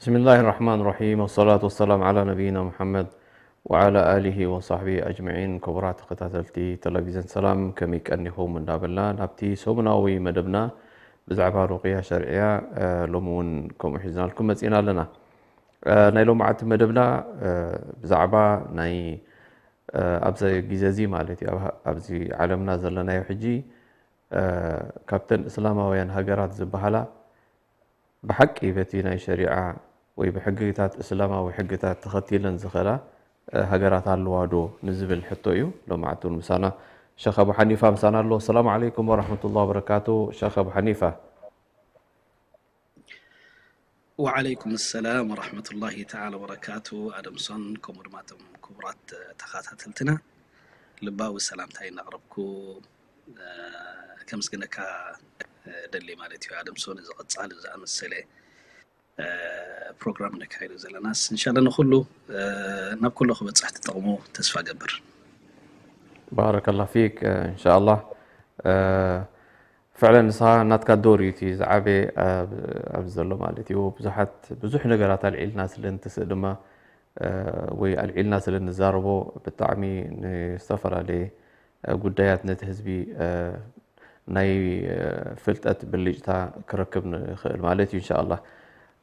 ብስሚላሂ ራሕማን ራሒም፣ ወሰላቱ ወሰላም ዓላ ነቢይና ሙሓመድ ወዓላ ኣሊሂ ወሳሕቢሂ ኣጅመዒን። ክቡራት ተኸታተልቲ ቴሌቪዝን ሰላም፣ ከመይ ቀኒኹም እንዳበልና ናብቲ ሰሙናዊ መደብና ብዛዕባ ሩቅያ ሸርዕያ፣ እ፣ ሎሚ እውን ከምኡ ሒዝናልኩም መፂና ኣለና። እ፣ ናይ ሎማዓንቲ መደብና፣ እ፣ ብዛዕባ ናይ፣ እ፣ ኣብዚ ግዜ እዚ ማለት እዩ፣ ኣብ፣ ኣብዚ ዓለምና ዘለናዮ ሕጂ፣ እ፣ ካብተን እስላማውያን ሃገራት ዝበሃላ ብሓቂ በቲ ናይ ሸሪዓ ወይ ብሕግታት፣ እስላማዊ ሕግታት ተኸቲለን ዝኸዳ፣ እ፣ ሃገራት ኣለዋ ዶ ንዝብል ሕቶ እዩ። ሎማዓንቲ እውን ምሳና ሸኽ ኣቡ ሓኒፋ ምሳና ኣሎ። ሰላም ዓለይኩም ወራሕመቱላሂ ወበረካቱ። ሸኽ ኣቡ ሓኒፋ። ወዓለይኩም ሰላም ወራሕመቱላሂ ተዓላ ወበረካቱ። ኣደምሶን፣ ከምኡ ድማ እቶም ክቡራት ተኸታተልትና ልባዊ ሰላምታይ እናቕረብኩ፣ እ፣ ከምስግነካ፣ እ፣ ደሊ ማለት እዩ። ኣደምሶን፣ እዚ ቀጻሊ ዝኣመሰለ፣ እ፣ ፕሮግራም ነካይዶ ዘለናስ፣ እንሻላ ንኹሉ፣ እ፣ ናብ ኩሉ ክበጽሕ ትጠቕሙ ተስፋ ገብር። ባረከላ ፊክ፣ እ፣ እንሻላ። እ፣ ፍዕለን ንስኻ ናትካ ዶር እዩ እቲ ዝዓበየ ኣብ፣ ኣብዚ ዘሎ ማለት እዩ። ብዙሓት፣ ብዙሕ ነገራት ኣልዒልና ስለ እንትስእ ድማ፣ እ፣ ወይ ኣልዒልና ስለ እንዛረቦ ብጣዕሚ ንዝተፈላለየ፣ እ፣ ጉዳያት ነቲ ህዝቢ፣ እ፣ ናይ፣ እ፣ ፍልጠት ብልጭታ ክረክብ ንኽእል ማለት እዩ፣ እንሻኣላህ።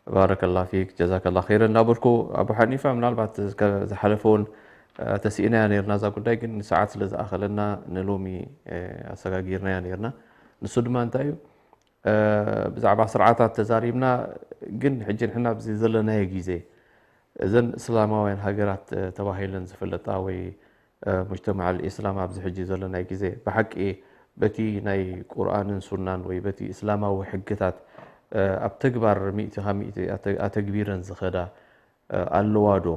ባረከላ ፊክ፣ ጀዛከላ ኸይረ እናበልኩ፣ ኣቡ ሓኒፋ፣ ምናልባት ዝከ-፣ ዝሓለፈ እውን፣ እ፣ ተስኢናያ ነይርና እዛ ጉዳይ፣ ግን ሰዓት ስለ ዝኣኸለና ንሎሚ፣ እ፣ ኣሰጋጊርናያ ነይርና። ንሱ ድማ እንታይ እዩ? እ፣ ብዛዕባ ስርዓታት ተዛሪብና፣ ግን ሕጂ ንሕና ኣብዚ ዘለናዮ ግዜ፣ እዘን እስላማውያን ሃገራት፣ እ፣ ተባሂለን ዝፍለጣ ወይ፣ እ፣ ሙጅተማዕ ኣልኢስላም ኣብዚ ሕጂ ዘለናዮ ግዜ፣ ብሓቂ በቲ ናይ ቁርኣንን ሱናን ወይ በቲ እስላማዊ ሕግታት፣ እ፣ ኣብ ተግባር ሚእቲ ካብ ሚእቲ ኣተ-፣ ኣተግቢረን ዝኸዳ፣ እ፣ ኣለዋ ዶ?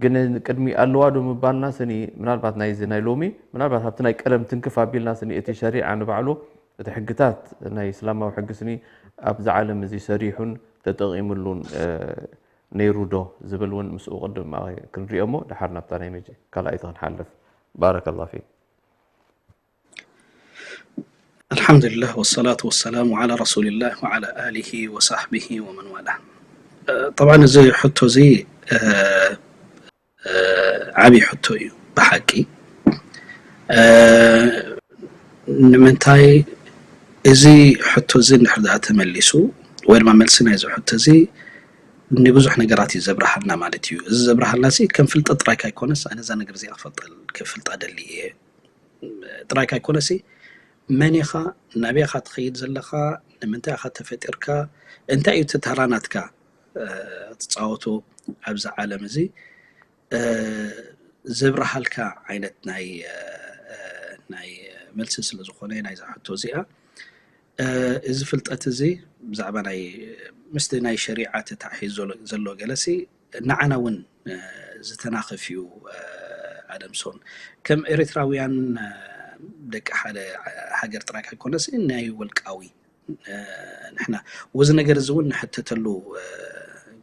ግን ቅድሚ ኣለዋ ዶ ምባልና ስኒ፣ ምናልባት ናይዚ ናይ ሎሚ፣ ምናልባት ኣብቲ ናይ ቀደም ትንክፍ ኣቢልና ስኒ፣ እቲ ሸሪዓ ንባዕሉ፣ እቲ ሕግታት ናይ እስላማዊ ሕጊ ስኒ፣ ኣብዚ ዓለም እዚ ሰሪሑን ተጠቒምሉን፣ እ፣ ነይሩ ዶ ዝብል እውን ምስኡ ቅድም ክንሪኦ እሞ፣ ደሓር ናብታ ናይ መጀ-፣ ካልኣይቲ ክንሓልፍ። ባረከላሁ ፊክ። ኣልሓምዱሊላህ ወሰላቱ ወሰላሙ ዓላ ረሱሊላህ ወዓላ ኣሊሂ ወሳሕቢሂ ወመን ዋላ። እ፣ ጠብዓን እዚ ሕቶ እዚ፣ እ፣ እ፣ ዓብዪ ሕቶ እዩ ብሓቂ። እ፣ ንምንታይ እዚ ሕቶ እዚ እንድሕር ደኣ ተመሊሱ ወይ ድማ መልሲ ናይዚ ሕቶ እዚ ንብዙሕ ነገራት እዩ ዘብርሃልና ማለት እዩ። እዚ ዘብርሃልና ሲ ከም ፍልጠት ጥራይ ካይኮነስ፣ ኣነ እዛ ነገር እዚኣ ክፈልጠል-፣ ክፍልጣ ደሊ እየ ጥራይ ካይኮነሲ፣ መን ኢኻ፣ ናበይ ኢኻ ትኸይድ ዘለኻ፣ ንምንታይ ኢኻ ተፈጢርካ፣ እንታይ እዩ እቲ ተራ ናትካ፣ እ፣ ትጻወቶ ኣብዚ ዓለም እዚ፣ እ፣ ዘብርሃልካ ዓይነት ናይ፣ እ፣ እ፣ ናይ መልሲ ስለ ዝኾነ ናይዛ ሕቶ እዚኣ፣ እ፣ እዚ ፍልጠት እዚ ብዛዕባ ናይ፣ ምስቲ ናይ ሸሪዓ ተታሒዙ ዘሎ፣ ዘሎ ገለሲ ንዓና እውን፣ እ፣ ዝተናኽፍ እዩ፣ እ፣ ኣደምሶን። ከም ኤርትራውያን፣ እ፣ ደቂ ሓደ ሃገር ጥራይ ካይኮነስ ናይ ወልቃዊ፣ እ፣ ንሕና፣ ወዚ ነገር እዚ እውን ንሕተተሉ፣ እ፣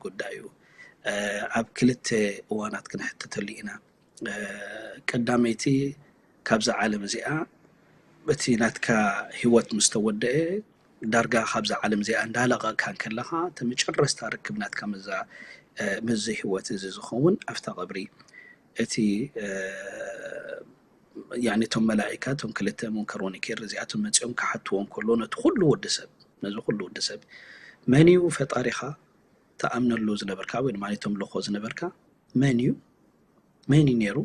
ጉዳይ እዩ። እ፣ ኣብ ክልተ እዋናት ክንሕተተሉ ኢና። እ፣ ቀዳመይቲ ካብዛ ዓለም እዚኣ በቲ ናትካ ህይወት ምስ ተወደአ፣ ዳርጋ ካብዛ ዓለም እዚኣ እንዳለቐቕካ እንከለኻ፣ እቲ መጨረስታ ርክብ ናትካ ምስዛ፣ እ፣ ምስዚ ህይወት እዚ ዝኸውን ኣብታ ቀብሪ እቲ፣ እ፣ ያኒ እቶም መላኢካ፣ እቶም ክልተ ሙንከር ወነኪር እዚኣቶም መጺኦም ክሓትዎ እንከሎ፣ ነቲ ኩሉ ወዲ ሰብ፣ ነዚ ኩሉ ወዲ ሰብ፣ መን እዩ ፈጣሪኻ ትኣምነሉ ዝነበርካ ወይ ድማ ተምልኾ ዝነበርካ? መን እዩ? መን እዩ ነይሩ?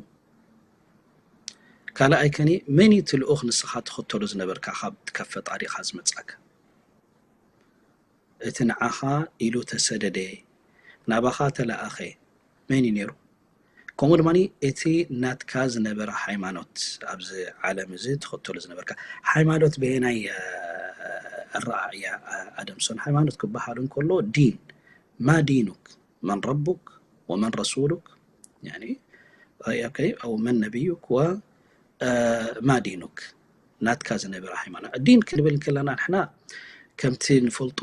ካልኣይ ከኒ፣ መን እዩ እቲ ልኡኽ ንስኻ ትኽተሎ ዝነበርካ ካብ፣ ካብ ፈጣሪኻ ዝመጻካ? እቲ ንዓኻ ኢሉ ተሰደደ፣ ናባኻ ተለኣኸ መን እዩ ነይሩ? ከምኡ ድማ እቲ ናትካ ዝነበረ ሃይማኖት፣ ኣብዚ ዓለም እዚ ትኽተሎ ዝነበርካ ሃይማኖት በየናይ ኣረኣእያ ኣደምሶን? ሃይማኖት ክበሃል እንከሎ ዲን፣ ማ ዲኑክ፣ መን ረቡክ ወመን ረሱሉክ፣ ያኒ፣ ኦኬ፣ ኣው መን ነቢዩክ ወማ ዲኑክ፣ ናትካ ዝነበረ ሃይማኖት። ዲን ክንብል እንከለና ንሕና ከምቲ ንፈልጦ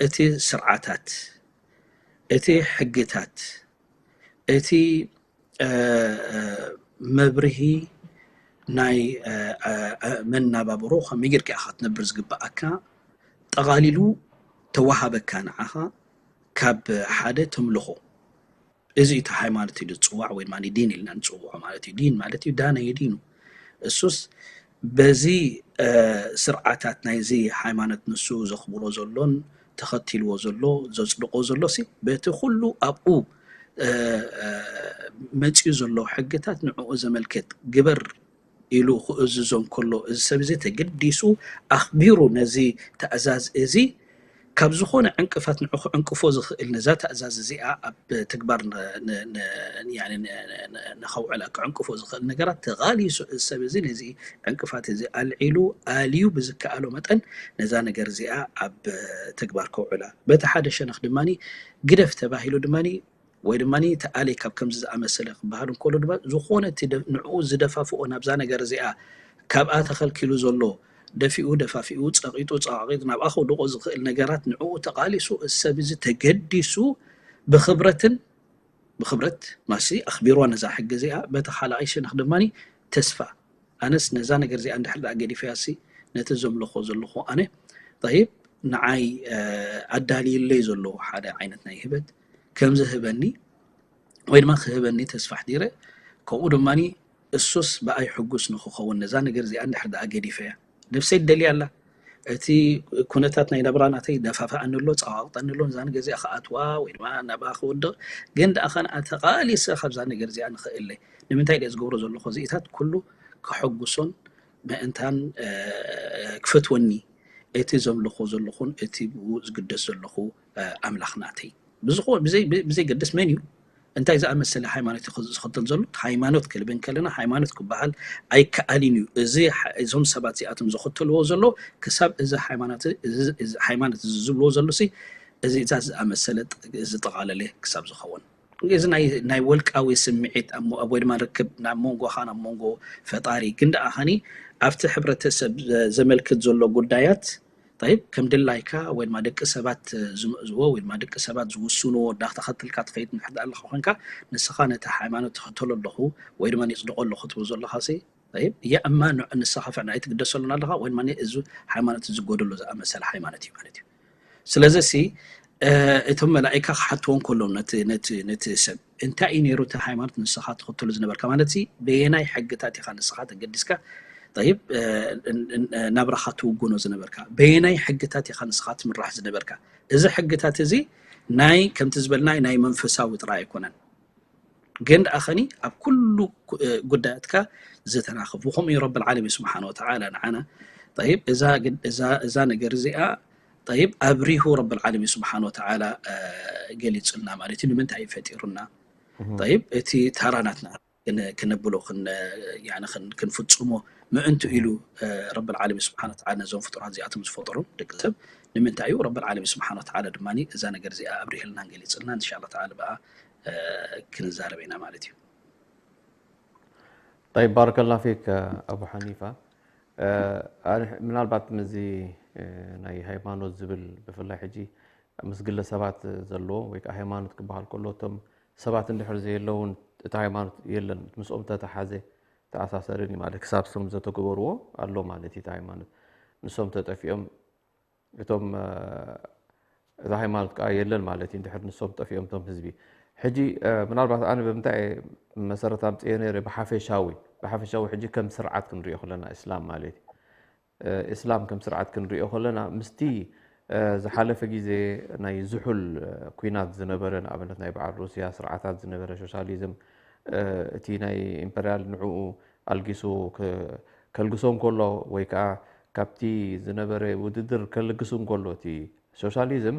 እቲ ስርዓታት፣ እቲ ሕግታት፣ እቲ መብርሂ ናይ መናባብሮ ከመይ ጌርካ ኢኻ ክትነብር ዝግብኣካ ጠቓሊሉ ተዋሃበካ ንዓኻ ካብ ሓደ ተምልኾ። እዚ እቲ ሃይማኖት ኢሉ ዝፅዋዕ ወይ ድማ ዲን ኢልና ንፅውዖ ማለት እዩ። ዲን ማለት እዩ ዳነ የዲኑ። እሱስ በዚ ስርዓታት ናይዚ ሃይማኖት ንሱ ዘኽብሮ ዘሎን ተኸቲልዎ ዘሎ ዘፅድቆ ዘሎ ሲ በቲ ኩሉ ኣብኡ መፂኡ ዘሎ ሕግታት ንዕኡ ዘመልክት ግበር ኢሉ ክእዝዞ እንከሎ፣ እዚ ሰብ እዚ ተገዲሱ ኣኽቢሩ ነዚ ትእዛዝ እዚ ካብ ዝኾነ ዕንቅፋት ንዑ ክዕንቅፎ ዝኽእል፣ ነዛ ትእዛዝ እዚኣ ኣብ ትግባር ን- ን- ን- ያኒ ን- ን- ን- ንኸውዕላ ክዕንቅፎ ዝኽእል ነገራት ተቓሊሱ፣ እዚ ሰብ እዚ ነዚ ዕንቅፋት እዚ ኣልዒሉ ኣልዩ ብዝከኣሎ መጠን ነዛ ነገር እዚኣ ኣብ ትግባር ከውዕላ። በቲ ሓደ ሸነኽ ድማ ግደፍ ተባሂሉ ድማ ወይ ድማ እቲ ኣሌ ካብ ከምዚ ዝኣመሰለ ክበሃል እንከሎ ድማ ዝኾነ እቲ ደ- ንዕኡ ዝደፋፍኦ ናብዛ ነገር እዚኣ ካብኣ ተኸልኪሉ ዘሎ ደፊኡ ደፋፊኡ ጸቒጡ ጸቓቒጡ ናብኣ ከውድቆ ዝኽእል ነገራት ንዕኡ ተቓሊሱ እዚ ሰብ እዚ ተገዲሱ ብኽብረትን ብኽብረት ማሲ ኣኽቢርዋ ነዛ ሕጊ እዚኣ በቲ ካልኣይ ሸነኽ ድማ ተስፋ ኣነስ ነዛ ነገር እዚኣ እንድሕር ደኣ ገዲፈያ ሲ ነቲ ዘምልኾ ዘለኹ ኣነ ጠይብ ንዓይ ኣዳልይለይ ዘሎ ሓደ ዓይነት ናይ ህበት ከም ዝህበኒ ወይ ድማ ክህበኒ ተስፋ ኣሕዲረ ከምኡ ድማ እሱስ ብኣይ ሕጉስ ንክኸውን ነዛ ነገር እዚኣ እንድሕር ደኣ ገዲፈያ ነፍሰይ ትደልያ ኣላ እቲ ኩነታት ናይ ናብራ ናተይ ደፋፍኣኒ ኣሎ ፀዋቕጠኒ ኣሎ ነዛ ነገር እዚኣ ክኣትዋ ወይ ድማ ናብኣ ክወድቕ ግን ደኣ ከነኣ ተቓሊሰ ካብዛ ነገር እዚኣ ንኽእለይ ንምንታይ ድየ ዝገብሮ ዘለኹ እዚኢታት ኩሉ ከሐጉሶን ምእንታን ክፈትወኒ እቲ ዘምልኾ ዘለኹን እቲ ብኡ ዝግደስ ዘለኹ ኣምላኽ ናተይ ብዝኾ ብዘይ ብዘይገድስ መን እዩ እንታይ ዝኣመሰለ ሃይማኖት እዩ ዝኽተል ዘሎ ሃይማኖት ክልብ እንከለና ሃይማኖት ክበሃል ኣይከኣልን እዩ እዚ እዞም ሰባት እዚኣቶም ዝኽተልዎ ዘሎ ክሳብ እዚ ሃይማኖት እዚ ሃይማኖት እዚ ዝብልዎ ዘሎ ሲ እዚ እዛ ዝኣመሰለ ዝጠቓለለ ክሳብ ዝኸውን እዚ ናይ ናይ ወልቃዊ ስምዒት ወይ ድማ ርክብ ናብ መንጎኻ ናብ መንጎ ፈጣሪ ግን ደኣ ኸኒ ኣብቲ ሕብረተሰብ ዘመልክት ዘሎ ጉዳያት ጠይብ ከም ድላይካ ወይ ድማ ደቂ ሰባት ዝምእዝዎ ወይ ድማ ደቂ ሰባት ዝውስንዎ እንዳተኸተልካ ትኸይድ እንድሕር ኣለኻ ኮንካ ንስኻ ነቲ ሃይማኖት ትኸተሎ ኣለኹ ወይ ድማ ይፅድቆ ኣለኹ ትብል ዘለኻ ሲ ጠይብ የእማ ንስኻ ፍዕና ኣይትግደሰሉን ኣለኻ ወይ ድማ እዚ ሃይማኖት ዝጎደሎ ዝኣመሰለ ሃይማኖት እዩ ማለት እዩ ስለዚ ሲ እቶም መላእካ ክሓትዎ እንከሎም ነቲ ሰብ እንታይ እዩ ነይሩ እቲ ሃይማኖት ንስኻ ትኽተሉ ዝነበርካ ማለት ሲ በየናይ ሕግታት ኢኻ ንስኻ ተገዲስካ ጠይብ ናብራኻ ትውግኖ ዝነበርካ በየናይ ሕግታት ኢኻ ንስኻ ትምራሕ ዝነበርካ እዚ ሕግታት እዚ ናይ ከምቲ ዝበልናይ ናይ መንፈሳዊ ጥራይ ኣይኮነን ግን ደኣ ኸኒ ኣብ ኩሉ ጉዳያትካ ዝተራኸብ ወከምኡ እዩ ረብ ዓለሚን ስብሓን ወተዓላ ንዓና ጠይብ እዛ ነገር እዚኣ ጠይብ ኣብሪሁ ረብ ዓለሚን ስብሓን ወተዓላ ገሊፁልና ማለት እዩ ንምንታይ እዩ ፈጢሩና ጠይብ እቲ ታራ ናትና ክነብሎ ክንፍፅሞ ምእንቱ ኢሉ ረብ ዓለሚን ስብሓን ወተዓላ ነዞም ፍጡራት እዚኣቶም ዝፈጠሮም ደቂ ሰብ ንምንታይ እዩ ረብ ዓለሚን ስብሓን ወተዓላ ድማ እዛ ነገር እዚኣ ኣብሪህልናን ገሊፅልናን እንሻላ ተዓላ ብኣ ክንዛረብ ኢና ማለት እዩ طيب بارك الله فيك أبو حنيفة ምናልባት ምዚ ናይ ሃይማኖት ዝብል ብፍላይ ሕጂ ምስ ግለሰባት ዘለዎ ወይ ከዓ ሃይማኖት ክበሃል ከሎ እቶም ሰባት እንድሕር ዘየለውን እቲ ሃይማኖት የለን ምስኦም ተተሓዘ ተኣሳሰርን እዩ ማለት ክሳብ ስም ዘተገበርዎ ኣሎ ማለት እዩ ሃይማኖት ንሶም ተጠፊኦም እቶም እዛ ሃይማኖት ከዓ የለን ማለት እዩ እንድሕር ንሶም ጠፊኦም ቶም ህዝቢ ሕጂ ምናልባት ኣነ ብምንታይ መሰረት ኣምፅዮ ነይረ ብሓፈሻዊ ብሓፈሻዊ ሕጂ ከም ስርዓት ክንሪኦ ከለና እስላም ማለት እዩ እስላም ከም ስርዓት ክንሪኦ ከለና ምስቲ ዝሓለፈ ግዜ ናይ ዝሑል ኩናት ዝነበረ ንኣብነት ናይ በዓል ሩስያ ስርዓታት ዝነበረ ሶሻሊዝም እቲ ናይ ኢምፐርያል ንዕኡ ኣልጊሱ ከልግሶ እንከሎ ወይ ከዓ ካብቲ ዝነበረ ውድድር ከልግሱ እንከሎ እቲ ሶሻሊዝም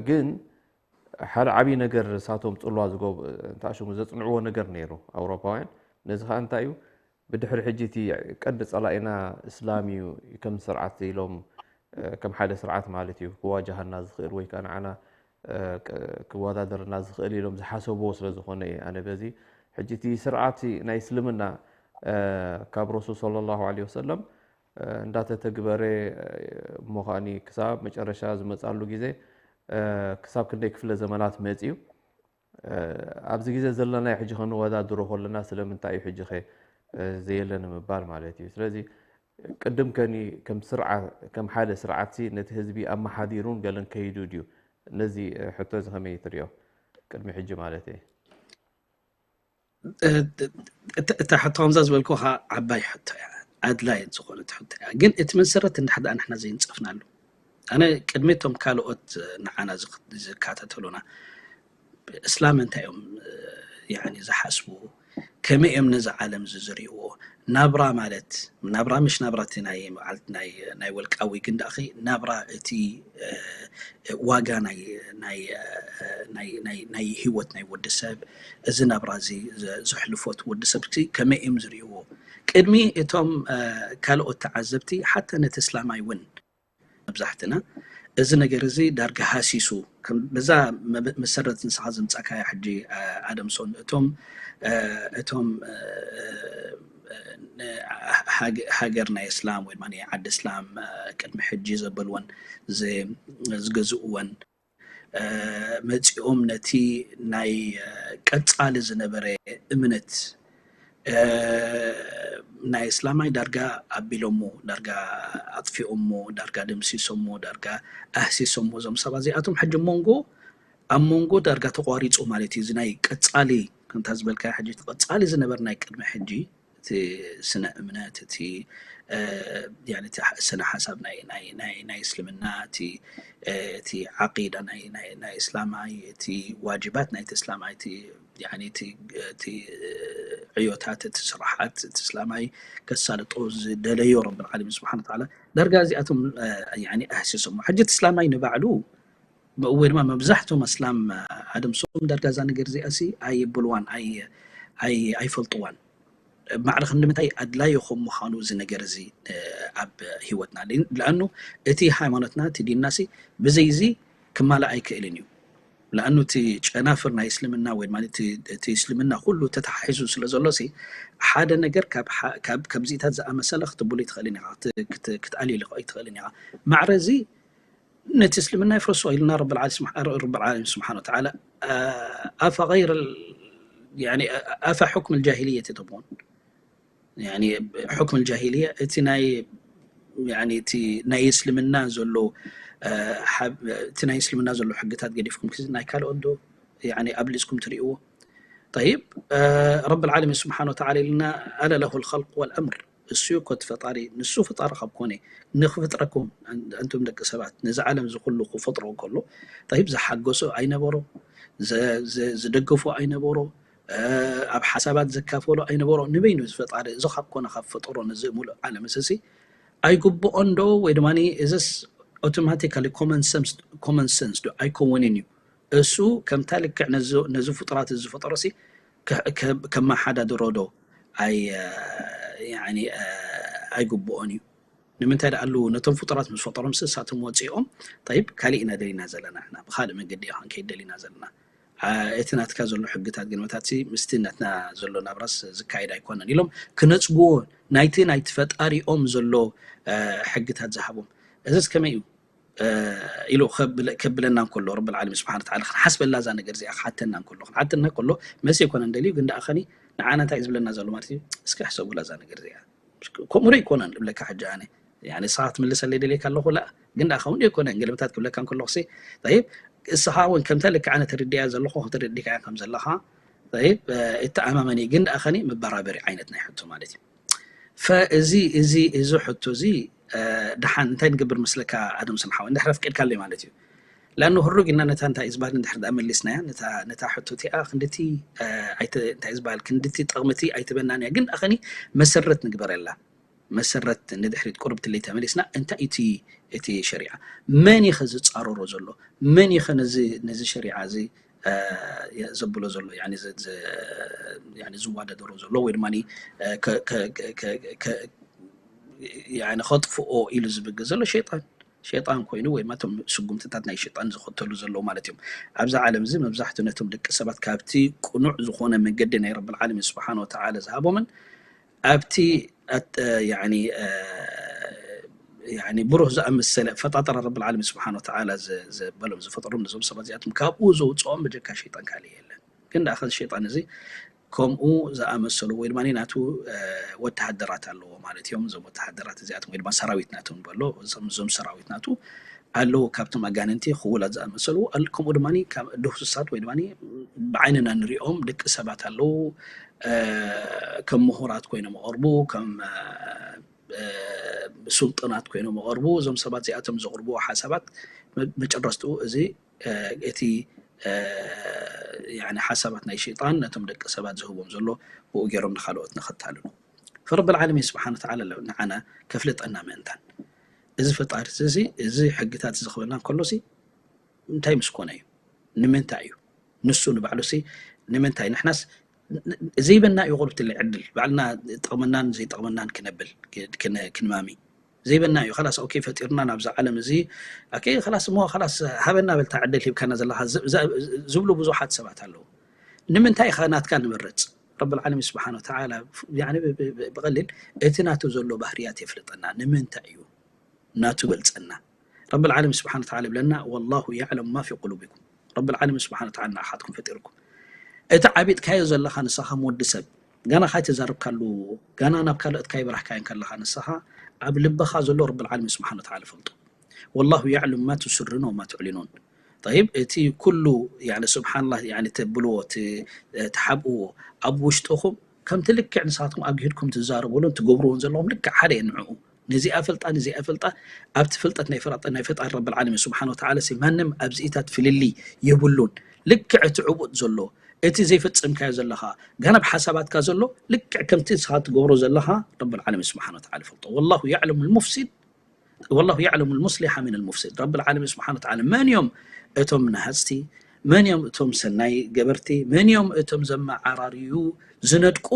ግን ሓደ ዓብዪ ነገር እሳቶም ጽልዋ ዝገብ እንታ ሽሙ ዘጽንዕዎ ነገር ነይሩ ኣውሮፓውያን። ነዚ ኸኣ እንታይ እዩ? ብድሕሪ ሕጂ እቲ ቀንዲ ጸላኢና እስላም እዩ ከም ስርዓት ኢሎም፣ እ፣ ከም ሓደ ስርዓት ማለት እዩ፣ ክዋጃሃና ዝኽእል ወይ ከኣ ንዓና፣ እ፣ ክ-፣ ክወዳደርና ዝኽእል ኢሎም ዝሓሰብዎ ስለ ዝኾነ እየ ኣነ በዚ። ሕጂ እቲ ስርዓት ናይ እስልምና፣ እ፣ ካብ ረሱል ሰለላሁ ዐለይሂ ወሰለም፣ እ፣ እንዳተተግበረ፣ እ፣ እሞ ከኣኒ ክሳብ መጨረሻ ዝመጻሉ ግዜ፣ እ፣ ክሳብ ክንደይ ክፍለ ዘመናት መጽዩ። እ፣ ኣብዚ ግዜ ዘለናዮ ሕጂ ክንወዳድሮ ከለና ስለምንታይ እዩ ሕጂ ኸ፣ እ፣ ዘየለ ንምባል ማለት እዩ። ስለዚ ቅድም ከኒ ከም ስርዓ-፣ ከም ሓደ ስርዓትሲ ነቲ ህዝቢ ኣመሓዲሩን ገለን ከይዱ ድዩ? ነዚ፣ እ፣ ሕቶ እዚ ከመይ ትሪኦ? ቅድሚ ሕጂ ማለት እየ። እ፣ እታ፣ እታ ሕቶ ከምዛ ዝበልኩኻ ዓባይ ሕቶ እያ፣ ኣድላይት ዝኾነት ሕቶ እያ። ግን እቲ መሰረት እንድሕር ደኣ ንሕና ዘይንጸፍናሉ፣ ኣነ ቅድሚ እቶም ካልኦት ንዓና ዝክ-፣ ዝከታተሉና፣ እስላም እንታይ እዮም፣ እ፣ ያኒ ዝሓስቡ፣ ከመይ እዮም ነዚ ዓለም እዚ ዝርእይዎ፣ ናብራ ማለት፣ ናብራ ምሽ ናብራ እቲ ናይ መዓልቲ ናይ፣ ናይ ወልቃዊ፣ ግን ደኣኺ ናብራ እቲ፣ እ፣ ዋጋ ናይ፣ ናይ፣ እ፣ ናይ፣ ናይ፣ ናይ ህይወት ናይ ወዲ ሰብ፣ እዚ ናብራ እዚ ዘ-፣ ዘሕልፎ እቲ ወዲ ሰብ እዚ ከመይ እዮም ዝርእይዎ? ቅድሚ እቶም፣ እ፣ ካልኦት ተዓዘብቲ፣ ሓታ ነቲ እስላማይ እውን መብዛሕትና፣ እዚ ነገር እዚ ዳርጋ ሃሲሱ፣ ከም በዛ መብ-፣ መሰረት ንስኻ ዘምጻእካያ ሕጂ፣ እ፣ ኣደምሶን፣ እቶም፣ እ፣ እቶም፣ እ፣ ን-፣ ሃገ-፣ ሃገር ናይ እስላም ወይ ድማ ዓዲ እስላም፣ እ፣ ቅድሚ ሕጂ ዘበልወን ዝ-፣ ዝገዝእወን፣ እ፣ መጺኦም ነቲ ናይ፣ እ፣ ቀጻሊ ዝነበረ እምነት፣ እ፣ ናይ እስላማይ ዳርጋ ኣቢሎሞ፣ ዳርጋ ኣጥፊኦሞ፣ ዳርጋ ደምሲሶሞ፣ ዳርጋ ኣህሲሶሞ። እዞም ሰባት እዚኣቶም ሕጂ ኣብ መንጎ፣ ኣብ መንጎ ዳርጋ ተቋሪጹ ማለት እዩ። እዚ ናይ ቀጻሊ፣ ከምታ ዝበልካዮ ሕጂ፣ እቲ ቀጻሊ ዝነበረ ናይ ቅድሚ ሕጂ፣ እቲ ስነ እምነት፣ እቲ፣ እ፣ ያኒ እቲ ስነ ሓሳብ ናይ፣ ናይ፣ ናይ፣ ናይ እስልምና፣ እቲ፣ እ፣ እቲ ዓቂዳ ናይ፣ ናይ፣ ናይ እስላማይ፣ እቲ ዋጅባት ናይቲ እስላማይ፣ እቲ፣ ያኒ እቲ፣ እቲ፣ እ፣ ዕዮታት፣ እቲ ስራሓት፣ እቲ እስላማይ ከሳልጦ ዝደለዮ ረብል ዓለሚን ስብሓነ ወተዓላ፣ ዳርጋ እዚኣቶም፣ እ፣ ያኒ ኣህሲሶሞ። ሕጂ እቲ እስላማይ ንባዕሉ፣ ወይ ድማ መብዛሕቶም ኣስላም ኣደምሶም ዳርጋ እዛ ነገር እዚኣ ሲ ኣየብልዋን፣ ኣይ-፣ ኣይ-፣ ኣይፈልጥዋን። ማዕረ ክንዲ ምንታይ ኣድላዪ ከም ምዃኑ እዚ ነገር እዚ፣ እ፣ ኣብ ህይወትና። ል-፣ ለኣኑ እቲ ሃይማኖትና፣ እቲ ዲንና ሲ ብዘይ እዚ ክማላእ ኣይክእልን እዩ። ለኣኑ እቲ ጨናፍር ናይ እስልምና ወይ ድማ እቲ፣ እቲ እስልምና ኩሉ ተተሓሒዙ ስለ ዘሎ ሲ፣ ሓደ ነገር ካብ ሓ-፣ ካብ ከምዚታት ዝኣመሰለ ክትብሉ ኣይትኽእልን ኢኻ፣ ክት-፣ ክት-፣ ክትኣልይሉ ኣይትኽእልን ኢኻ። ማዕረ እዚ ነቲ እስልምና የፍርሶ ኢልና ረብል ዓለ-፣ ስብሓ-፣ ረብል ዓለሚን ስብሓነ ወተዓላ፣ አ-፣ ኣፈ ገይረ ል-፣ ያኒ፣ ኣፈ ሑክም ልጃሂልየት ተብቁን። ያኒ፣ ሑክም ልጃሂልያ፣ እቲ ናይ፣ ያኒ፣ እቲ ናይ እስልምና ዘሎ፣ አ፣ ሓብ-፣ እቲ ናይ እስልምና ዘሎ ሕግታት ገዲፍኩም፣ ክዚ ናይ ካልኦት ዶ፣ ያኒ፣ ኣብሊጽኩም ትርእይዎ? ጠይብ፣ አ፣ ረብል ዓለሚን ስብሓነ ወተዓላ ኢልና፣ ኣለ ለሁል ኸልቅ ወል ኣምር። እሱ እኮ እቲ ፈጣሪ፣ ንሱ ፈጣሪ ካብ ኮነ፣ ንኽፍጥረኩም፣ ኣን-፣ ኣንቱም ደቂ ሰባት፣ ነዚ ዓለም እዚ ኩሉ ክፈጥሮ እንከሎ፣ ጠይብ፣ ዝሓገሶ ኣይነበሮ፣ ዘ-፣ ዘ-፣ ዝደገፎ ኣይነበሮ፣ እ፣ ኣብ ሓሳባት ዘካፈሎ ኣይነበሮ። ንበይኑ እዚ ፈጣሪ፣ እዚ ካብ ኮነ፣ ካብ ፈጠሮ ነዚ ሙሉእ ዓለም እዚ ሲ፣ ኣይግብኦን ዶ? ወይ ድማ እዚስ ኣውቶማቲካሊ ኮመን ሰንስ፣ ኮመን ሰንስ ዶ ኣይከውንን እዩ? እሱ ከምታ ልክዕ ነዚ፣ ነዚ ፍጡራት እዚ ዝፈጠሮ ሲ፣ ከ-፣ ከ-፣ ከመሓዳድሮ ዶ ኣይ-፣ ያኒ፣ እ፣ ኣይግብኦን እዩ። ንምንታይ ደኣ ኣሉ ነቶም ፍጡራት ምስ ፈጠሮም ሲ እሳቶም ወፂኦም፣ ጠይብ፣ ካሊእ ኢና ደሊና ዘለና፣ ንሕና ብኻልእ መገዲ ኢና ክንከይድ ደሊና ዘለና። አ፣ እቲ ናትካ ዘሎ ሕግታት ግን መታትሲ ምስቲ ናትና ዘሎ ናብራስ ዝካየድ ኣይኮነን ኢሎም ክነጽግዎ፣ ናይቲ፣ ናይቲ ፈጣሪኦም ዘሎ፣ እ፣ ሕግታት ዝሃቦም። እዚስ ከመይ እዩ? እ፣ ኢሉ ከብል-፣ ከብለና እንከሎ፣ ረብል ዓለሚን ስብሓነ ወተዓላ ክንሓስበላ እዛ ነገር እዚኣ ክሓተና እንከሎ፣ ክንሓተና እንከሎ፣ መሲ ኣይኮነን ደልዩ፣ ግን ደኣ ኸኒ ንዓና እንታይ እዩ ዝብለና ዘሎ ማለት እዩ? እስኪ ሕሰቡላ እዛ ነገር እዚኣ። ከምኡ ዶ ኣይኮነን እብለካ ሕጂ ኣነ። ያኒ ንስኻ ክትምልሰለይ ደልየካ ኣለኹ፣ ላ፣ ግን ደኣ ከምኡ ዶ ኣይኮነን? ገለመታት ክብለካ እንከለኹ ሲ፣ ጠይብ፣ እስኻ እውን ከምታ ልክዕ ኣነ ተረዲኣ ዘለኹ፣ ተረዲእካያ ከም ዘለኻ፣ ጠይብ፣ እ፣ እተኣማመን እየ፣ ግን ደኣ ኸኒ መበራበሪ ዓይነት ናይ ሕቶ ማለት እዩ። ፈእዚ፣ እዚ፣ እዚ ሕቶ እዚ፣ እ፣ ደሓን እንታይ ንገብር መስለካ ኣደም ሰምሓዊ? እንድሕር ኣፍቂድካለይ ማለት እዩ። ለኣኑ ህሩግ ኢና ነታ እንታይ እዩ ዝበሃል እንድሕር ደኣ መሊስናያ፣ ነታ፣ ነታ ሕቶ እቲኣ ክንድቲ፣ እ፣ ኣይተ-፣ እንታይ እዩ ዝበሃል፣ ክንድቲ ጠቕምቲ ኣይትበናን እያ። ግን ደኣ ኸኒ መሰረት ንግበረላ። መሰረት ንድሕሪት ቁርብ ትልይ ተመሊስና፣ እንታይ እቲ እቲ ሸሪዓ? መን ይኸ ዝጻረሮ ዘሎ? መን ይኸ ነዚ ነዚ ሸሪዓ እዚ እ፣ ዘብሎ ዘሎ፣ ያኒ ዘ- ዘ- ያኒ ዝዋዳደሮ ዘሎ ወይ ድማ እ፣ ከ- ከ- ከ- ከ- ከ- ያኒ ከጥፍኦ ኢሉ ዝብገ ዘሎ ሸይጣን ሸይጣን ኮይኑ ወይ ማቶም ስጉምትታት ናይ ሸይጣን ዝኸተሉ ዘለዉ ማለት እዮም። ኣብዛ ዓለም እዚ መብዛሕትኡ ነቶም ደቂ ሰባት ካብቲ ቅኑዕ ዝኾነ መንገዲ ናይ ረብል ዓለሚን ስብሓን ወተዓላ ዝሃቦምን ኣብቲ ኣት- ያኒ እ፣ ያኒ ብሩህ ዝኣመሰለ ፈጣጠራ ረብል ዓለሚን ስብሓን ወተዓላ ዘ- ዘበሎም ዝፈጠሮም ነዞም ሰባት እዚኣቶም ካብኡ ዘውፅኦም በጀካ ሸይጣን ካልእ የለን። ግን ደኣ ከዚ ሸይጣን እዚ ከምኡ ዝኣመሰሉ ወይ ድማ ናቱ እ፣ ወተሃደራት ኣለዎ ማለት እዮም። እዞም ወተሃደራት እዚኣቶም ወይ ድማ ሰራዊት ናቱ ንበሎ እዞም እዞም ሰራዊት ናቱ ኣለዉ ካብቶም ኣጋንንቲ ክውላት ዝኣመሰሉ ኣል- ከምኡ ድማ ካብ ድህሱሳት ወይ ድማ ብዓይንና ንሪኦም ደቂ ሰባት ኣለዉ እ፣ ከም ምሁራት ኮይኖም ይቐርቡ ከም እ፣ እ፣ ስልጡናት ኮይኖም ይቐርቡ። እዞም ሰባት እዚኣቶም ዘቕርብዎ ሓሳባት መ- መጨረስትኡ እዚ እ፣ እቲ እ፣ ያኒ ሓሳባት ናይ ሸይጣን ነቶም ደቂ ሰባት ዝህቦም ዘሎ ብኡ ገይሮም ንኻልኦት ንኸታልሉ ፈረብል ዓለሚን ስብሓን ወተዓላ ንዓና ከፍልጠና ምእንታን እዚ ፈጣሪ እዚ እዚ ሕግታት እዚ ክበና ከሎ እንታይ ምስ ኮነ እዩ? ንምንታይ እዩ? ንሱ ንባዕሉ ሲ ንምንታይ ንሕናስ ዘይበና እዩ ቁርብትለይ ዕድል ባዕልና ጠቕመናን ዘይጠቕመናን ክነብል ክንማሚ ዘይበና እዩ። ላስ ኦኬ ፈጢርና ናብዛ ዓለም እዚ ኦኬ ላስ እሞ ላስ ሃበና በልታ ዕድል ሂብካና ዘለካ ዝብሉ ብዙሓት ሰባት ኣለዉ። ንምንታይ ኢኻ ናትካ ንመርፅ? ረብል ዓለሚን ስብሓን ወተዓላ ብቐሊል እቲ ናቱ ዘሎ ባህርያት የፍልጠና። ንምንታይ እዩ ናቱ ይበልፀና። ረብል ዓለሚን ስብሓን ወተዓላ ይብለና ወላሁ የዕለሙ ማ ፊ ቁሉቢኩም። ረብል ዓለሚን ስብሓን ወተዓላ ንዓኻትኩም ፈጢርኩም። እቲ ዓቢጥካዮ ዘለኻ ንስኻ ወዲ ሰብ ጋና ካይተዛረብካሉ ጋና ናብ ካልኦት ካይበራህካዮን ከለኻ ንስኻ ኣብ ልብኻ ዘሎ ረብል ዓለሚን ስብሓን ወተዓላ ይፈልጦ። ወላሁ የዕለሙ ማ ትስሩን ወማ ትዕሊኑን። ጠይብ እቲ ኩሉ ያኒ ስብሓንላህ ያኒ ተብልዎ ት- ትሓብእዎ ኣብ ውሽጥኹም ከምቲ ልክዕ ንስኻትኩም ኣግሂድኩም ትዛረብሉን ትገብርዎን ዘለኹም ልክዕ ሓደ እየ ንዕኡ ነዚኣ ፈልጣ ነዚኣ ፈልጣ ኣብቲ ፍልጠት ናይ ፍራጠ ናይ ፈጣሪ ረብል ዓለሚን ስብሓን ወተዓላ ሲ ማንም ኣብዚኢታት ፍልልይ የብሉን። ልክዕ እቲ ዕቡጥ ዘሎ እቲ ዘይፈጸምካዮ ዘለኻ ጋና ብሓሳባትካ ዘሎ ልክዕ ከምቲ ንስኻ ትገብሮ ዘለኻ ረብል ዓለሚን ስብሓን ወተዓላ ይፈልጦ። ወላሁ የዕለሙ ልሙፍሲድ ወላሁ የዕለሙ ልሙስሊሓ ሚን ልሙፍሲድ። ረብል ዓለሚን ስብሓን ወተዓላ መን እዮም እቶም ነሃፅቲ? መን እዮም እቶም ሰናይ ገበርቲ? መን እዮም እቶም ዘመዓራርዩ ዝነድቁ?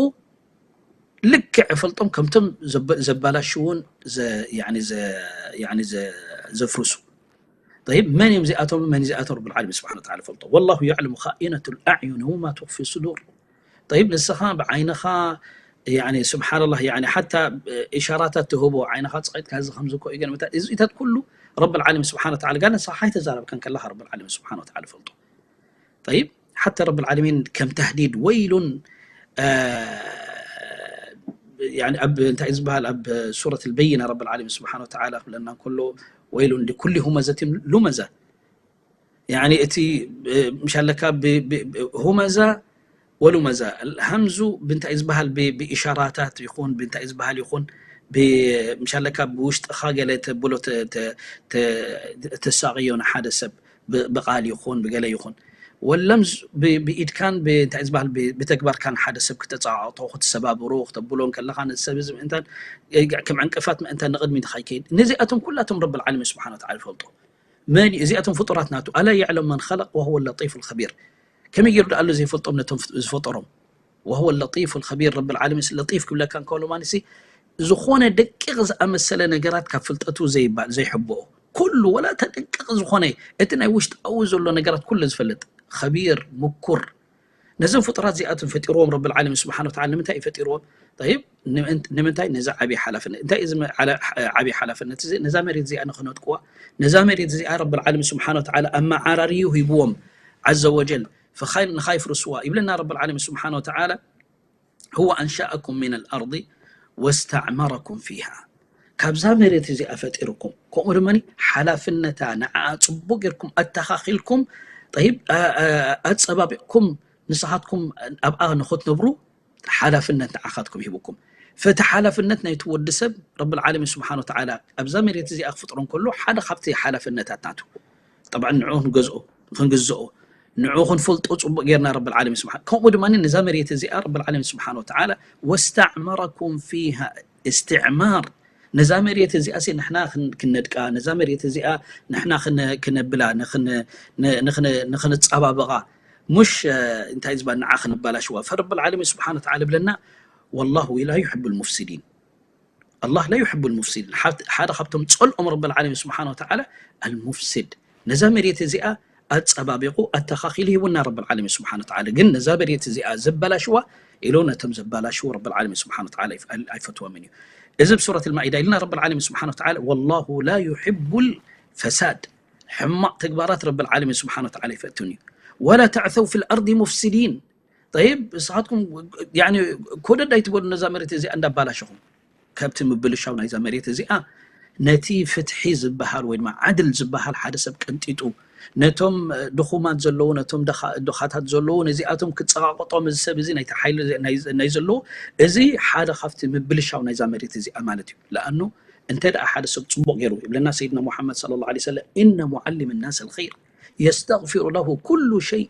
ልክዕ ይፈልጦም ከምቶም ዘበ- ዘባላሽውን ዘ- ያኒ ዘ- ያኒ ዘ- ዘፍርሱ። ጠይብ መን እዮም እዚኣቶም? መን እዚኣቶም? ረብል ዓለሚን ስብሓን ወተዓላ ይፈልጦ። ወላሁ የዕለሙ ኻኢነቱ ልኣዕዩን ወማ ትኽፊ ሱዱር። ጠይብ ንስኻ ብዓይንኻ ያኒ ስብሓንላህ ያኒ ሓታ ኢሻራታት ትህቦ ዓይንኻ ፀቒጥካ እዚ ከምዚ እኮ እዩ ገለ መታ እዚታት ኩሉ ረብል ዓለሚን ስብሓን ወተዓላ ጋር ንስኻ ኣይተዛረብካን ከለኻ ረብል ዓለሚን ስብሓን ወተዓላ ይፈልጦ። ጠይብ ሓታ ረብል ዓለሚን ከም ተህዲድ ወይሉን እ፣ ያኒ ኣብ እንታይ ዝበሃል ኣብ ሱረት ልበይና ረብል ዓለሚን ስብሓን ወተዓላ ክብለና እንከሎ ወይሉን ሊኩሊ ሁመዘትን ሉመዛ ያኒ እቲ እ፣ ምሻለካ ብ- ብ- ብ- ሁመዛ ወሉመዛ ሃምዙ ብንታይ ዝበሃል ብ- ብኢሻራታት ይኹን ብንታይ ዝበሃል ይኹን ብ- ምሻለካ ብውሽጥኻ ገለ ተብሎ ተ- ተ- ተ- ተሳቕዮ ንሓደ ሰብ ብ- ብቓል ይኹን ብገለ ይኹን ወለምዝ ብ- ብኢድካን ብንታይ ዝበሃል ብ- ብተግባርካን ሓደ ሰብ ክተፃቕጦ ክትሰባብሮ ክተብሎ ከለኻ ነዚ ሰብ እዚ ምእንታን ከም ዕንቅፋት ምእንታን ንቕድሚት ንኸይከይድ ነዚኣቶም ኩላቶም ረብል ዓለሚን ስብሓን ወተዓላ ይፈልጦ። መን እዩ? እዚኣቶም ፍጡራት ናቱ። ኣላ የዕለም መን ኸለቅ ወሁወ ለጢፉ ልኸቢር። ከመይ ገይሩ ደኣ ኣሎ ዘይፈልጦም ነቶም ዝፈጠሮም? ወሁወ ለጢፉ ልኸቢር። ረብል ዓለሚን ለጢፍ ክብለካ እንከሎ ማለት ሲ ዝኾነ ደቂቕ ዝኣመሰለ ነገራት ካብ ፍልጠቱ ዘይባ- ዘይሕብኦ ኩሉ ወላ ተደቂቕ ዝኾነ እቲ ናይ ውሽጣዊ ዘሎ ነገራት ኩሉ ዝፈልጥ ኸቢር ምኩር ነዞም ፍጡራት እዚኣቶም ፈጢርዎም ረብል ዓለሚን ስብሓን ወተዓላ ንምንታይ እዩ ፈጢርዎም? ጠይብ ንምእንት- ንምንታይ ነዚ ዓብዪ ሓላፍነት እንታይ እዚ መ- ዓለ- ዓብዪ ሓላፍነት እዚ ነዛ መሬት እዚኣ ንኽነጥቅዋ ነዛ መሬት እዚኣ ረብል ዓለሚን ስብሓን ወተዓላ ኣመዓራርዩ ሂብዎም ዓዘ ወጀል ፈኻይ ንኻይፍርስዋ ይብለና ረብል ዓለሚን ስብሓን ወተዓላ هو أنشأكم من الأرض واستعمركم فيها ካብዛ መሬት እዚኣ ፈጢርኩም ከምኡ ድማ ሓላፍነታ ንዓ ፅቡቅ ጌርኩም ኣተኻኺልኩም ጠይብ ኣ- ኣ- ኣፀባቢቕኩም ንስኻትኩም ኣብኣ ንኽትነብሩ ሓላፍነት ንዓኻትኩም ሂብኩም ፈቲ ሓላፍነት ናይቲ ወዲ ሰብ ረብል ዓለሚን ስብሓን ወተዓላ ኣብዛ መሬት እዚኣ ክፍጥሮ እንከሎ ሓደ ካብቲ ሓላፍነታት ናቱ ጠብዓ ንዕኡ ክንገዝኦ ክንግዝኦ ንዕኡ ክንፈልጦ ፅቡቅ ጌርና ረብል ዓለሚን ስብሓን ከምኡ ድማ ነዛ መሬት እዚኣ ረብል ዓለሚን ስብሓን ወተዓላ ወስተዕመረኩም ፊሃ እስትዕማር። ነዛ መሬት እዚኣ ሲ ንሕና ክን- ክነድቃ፣ ነዛ መሬት እዚኣ ንሕና ክነ- ክነብላ፣ ንኽን- ን- ንኽን- ንኽንጻባበቓ፣ ሙሽ እ፣ እንታይ ዝበሃል ንዓ ክነባላሽዋ። ፈረብል ዓለሚን ስብሓነ ወተዓላ ይብለና፣ ወላሁ ላ ዩሕቡ ልሙፍሲዲን። ኣላህ ላ ዩሕቡ ልሙፍሲዲን። ሓት- ሓደ ካብቶም ጸልኦም ረብል ዓለሚን ስብሓነ ወተዓላ ኣልሙፍሲድ። ነዛ መሬት እዚኣ ኣጸባቢቑ ኣተኻኺሉ ሂቡና ረብል ዓለሚን ስብሓነ ወተዓላ። ግን ነዛ መሬት እዚኣ ዘበላሽዋ ኢሉ ነቶም ዘበላሽዉ ረብል ዓለሚን ስብሓነ ወተዓላ ኣይፍ- ኣይፈትዎምን እዩ። እዚ ብሱረት ልማኢዳ ኢልና ረብል ዓለሚን ስብሓነ ወተዓላ ወላሁ ላ ዩሕቡ ልፈሳድ፣ ሕማቕ ተግባራት ረብል ዓለሚን ስብሓነ ወተዓላ ኣይፈቱን እዩ። ወላ ተዕተው ፊ ልኣርዲ ሙፍሲዲን። ጠይብ ንስኻትኩም ያኒ ኮደድ ኣይትበሉ ነዛ መሬት እዚኣ እንዳባላሸኹም። ካብቲ ምብልሻው ናይዛ መሬት እዚኣ ነቲ ፍትሒ ዝበሃል ወይ ድማ ዓድል ዝበሃል ሓደ ሰብ ቀንጢጡ ነቶም ድኹማት ዘለዉ ነቶም ድኻ- ድኻታት ዘለዉ ነዚኣቶም ክጸቃቆጦም እዚ ሰብ እዚ ናይቲ ሓይሊ ናይ- ናይ ዘለዉ እዚ ሓደ ካብቲ ምብልሻው ናይዛ መሬት እዚኣ ማለት እዩ። ለኣኑ እንተ ደኣ ሓደ ሰብ ጽቡቕ ገይሩ ይብለና ሰይድና ሙሓመድ ሰለላሁ ዐለይሂ ወሰለም፣ ኢነ ሙዓሊም ናስ ኣልኸይር የስተግፊሩ ለሁ ኩሉ ሸይ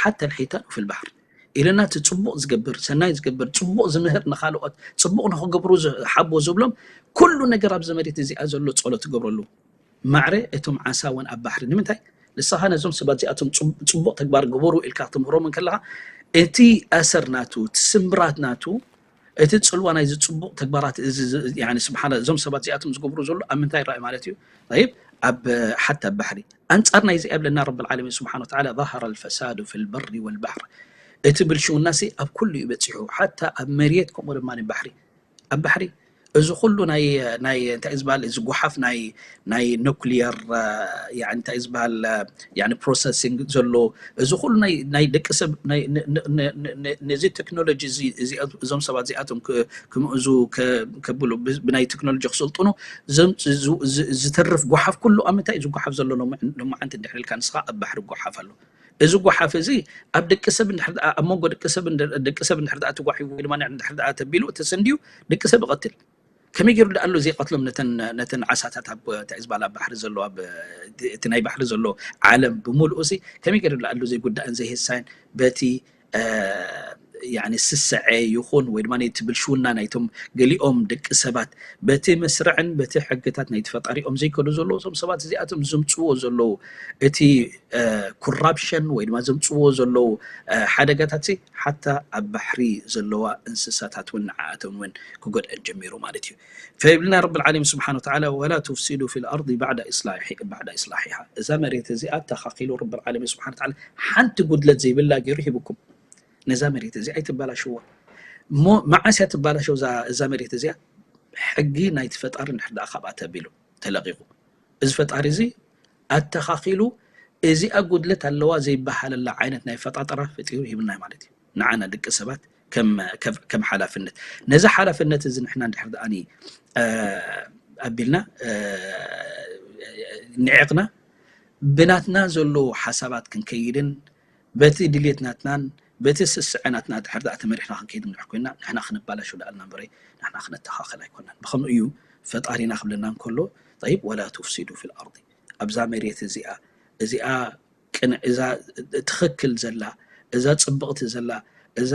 ሓተ ልሒታኑ ፊ ልባሕር ኢለና። እቲ ጽቡቕ ዝገብር፣ ሰናይ ዝገብር፣ ጽቡቕ ዝምህር፣ ንኻልኦት ጽቡቕ ንኽገብሩ ዝሓቦ ዝብሎም ኩሉ ነገር ኣብዚ መሬት እዚኣ ዘሎ ጸሎት ትገብረሉ። ማዕረ እቶም ዓሳ እውን ኣብ ባሕሪ። ንምንታይ? ንስኻ ነዞም ሰባት እዚኣቶም ጽቡ- ጽቡቕ ተግባር ግበሩ ኢልካ ክትምህሮም እንከለኻ እቲ ኣሰር ናቱ፣ እቲ ስምብራት ናቱ፣ እቲ ጽልዋ ናይዚ ጽቡቕ ተግባራት እዚ ዝ- ያኒ ስብሓን እዞም ሰባት እዚኣቶም ዝገብሩ ዘሎ ኣብ ምንታይ ይረኣዩ ማለት እዩ? ጠይብ ኣብ ሓታ ኣብ ባሕሪ ኣንጻር ናይዚ የብለና ረብል ዓለሚን ስብሓን ወተዓላ ظهر الفساد في البر والبحر። እቲ ብልሽውናሲ ኣብ ኩሉ እዩ በጺሑ፣ ሓታ ኣብ መሬት ከምኡ ድማ ባሕሪ ኣብ ባሕሪ እዚ ኩሉ ናይ ናይ እንታይ ዝበሃል እዚ ጓሓፍ ናይ ናይ ኑክሊየር እ፣ ያኒ እንታይ ዝበሃል እ፣ ያኒ ፕሮሰሲንግ ዘሎ እዚ ኩሉ ናይ ናይ ደቂ ሰብ ናይ ን- ን- ን- ን- ን- ነዚ ቴክኖሎጂ እዚ እዚ እዞም ሰባት እዚኣቶም ክ- ክምእዙ ከ- ከብሉ ብ- ብናይ ቴክኖሎጂ ክሰልጥኑ ዘም- ዝ- ዝ- ዝተርፍ ጓሓፍ ኩሉ ኣብ ምንታይ እዩ ዝጓሓፍ ዘሎ? ሎሚ- ሎማዓንቲ እንድሕር ኢልካ ንስኻ ኣብ ባሕሪ ጓሓፍ ኣሎ። እዚ ጓሓፍ እዚ ኣብ ደቂ ሰብ እንድሕር ደኣ ኣብ መንጎ ደቂ ሰብ እንድ- ደቂ ሰብ እንድሕር ደኣ ተጓሒፉ ወይ ድማ እንድሕር ደኣ ተቢሉ ተሰንድዩ ደቂ ሰብ ይቐትል። ከመይ ገይሩ ደኣ ኣሎ ዘይቀትሎም ነተን ነተን ዓሳታት ኣብ እንታይ ዝበሃል ኣብ ባሕሪ ዘሎ ኣብ እቲ ናይ ባሕሪ ዘሎ ዓለም ብምሉኡ ሲ ከመይ ገይሩ ደኣ ኣሎ ዘይጉዳእን ዘይህሳይን በቲ እ፣ ያኒ ስስዐ ይኹን ወይ ድማ ነቲ ብልሽውና ናይቶም ገሊኦም ደቂ ሰባት በቲ መስርዕን በቲ ሕግታት ናይቲ ፈጣሪኦም ዘይከዱ ዘለዉ እዞም ሰባት እዚኣቶም ዘምፅዎ ዘለዉ እቲ ኮራፕሽን ወይ ድማ ዘምፅዎ ዘለዉ እ፣ ሓደጋታት ሲ ሓታ ኣብ ባሕሪ ዘለዋ እንስሳታት እውን ንዓኣቶም እውን ክጎድአን ጀሚሩ ማለት እዩ። ፈይብልና ረብል ዓለሚን ስብሓን ወተዓላ ወላ ቱፍሲዱ ፊ ልኣርዲ ባዕዳ ኢስላሒ- ባዕዳ ኢስላሒሃ። እዛ መሬት እዚኣ ኣተኻኺሉ ረብል ዓለሚን ስብሓን ወተዓላ ሓንቲ ጉድለት ዘይብላ ገይሩ ሂብኩም። ነዛ መሬት እዚኣ ኣይትባላሽዋ። እሞ መዓስ እያ ትባላሸው እዛ- እዛ መሬት እዚኣ? ሕጊ ናይቲ ፈጣሪ እንድሕር ደኣ ካብኣ ተቢሉ ተለቂቑ እዚ ፈጣሪ እዚ ኣተኻኺሉ እዚኣ ጉድለት ኣለዋ ዘይበሃለላ ዓይነት ናይ ፈጣጥራ ፈጢሩ ሂብና ማለት እዩ። ንዓና ደቂ ሰባት ከም ከም- ከም ሓላፍነት ነዚ ሓላፍነት እዚ ንሕና እንድሕር ደኣኒ እ፣ ኣቢልና እ፣ ንዒቕና ብናትና ዘለዉ ሓሳባት ክንከይድን በቲ ድሌት ናትናን በቲ ስስዐ ናትና ድሕር ደኣ ተመሪሕና ክንከይድ ንድሕር ኮይና ንሕና ክንባላሸው ደኣ ኣልና እምበረይ ንሕና ክነተኻኸል ኣይኮናን። ብኸምኡ እዩ ፈጣሪና ክብለና እንከሎ ጠይብ ወላ ቱፍሲዱ ፊ ልኣርዲ ኣብዛ መሬት እዚኣ እዚኣ ቅን እዛ ትኽክል ዘላ እዛ ጽብቕቲ ዘላ እዛ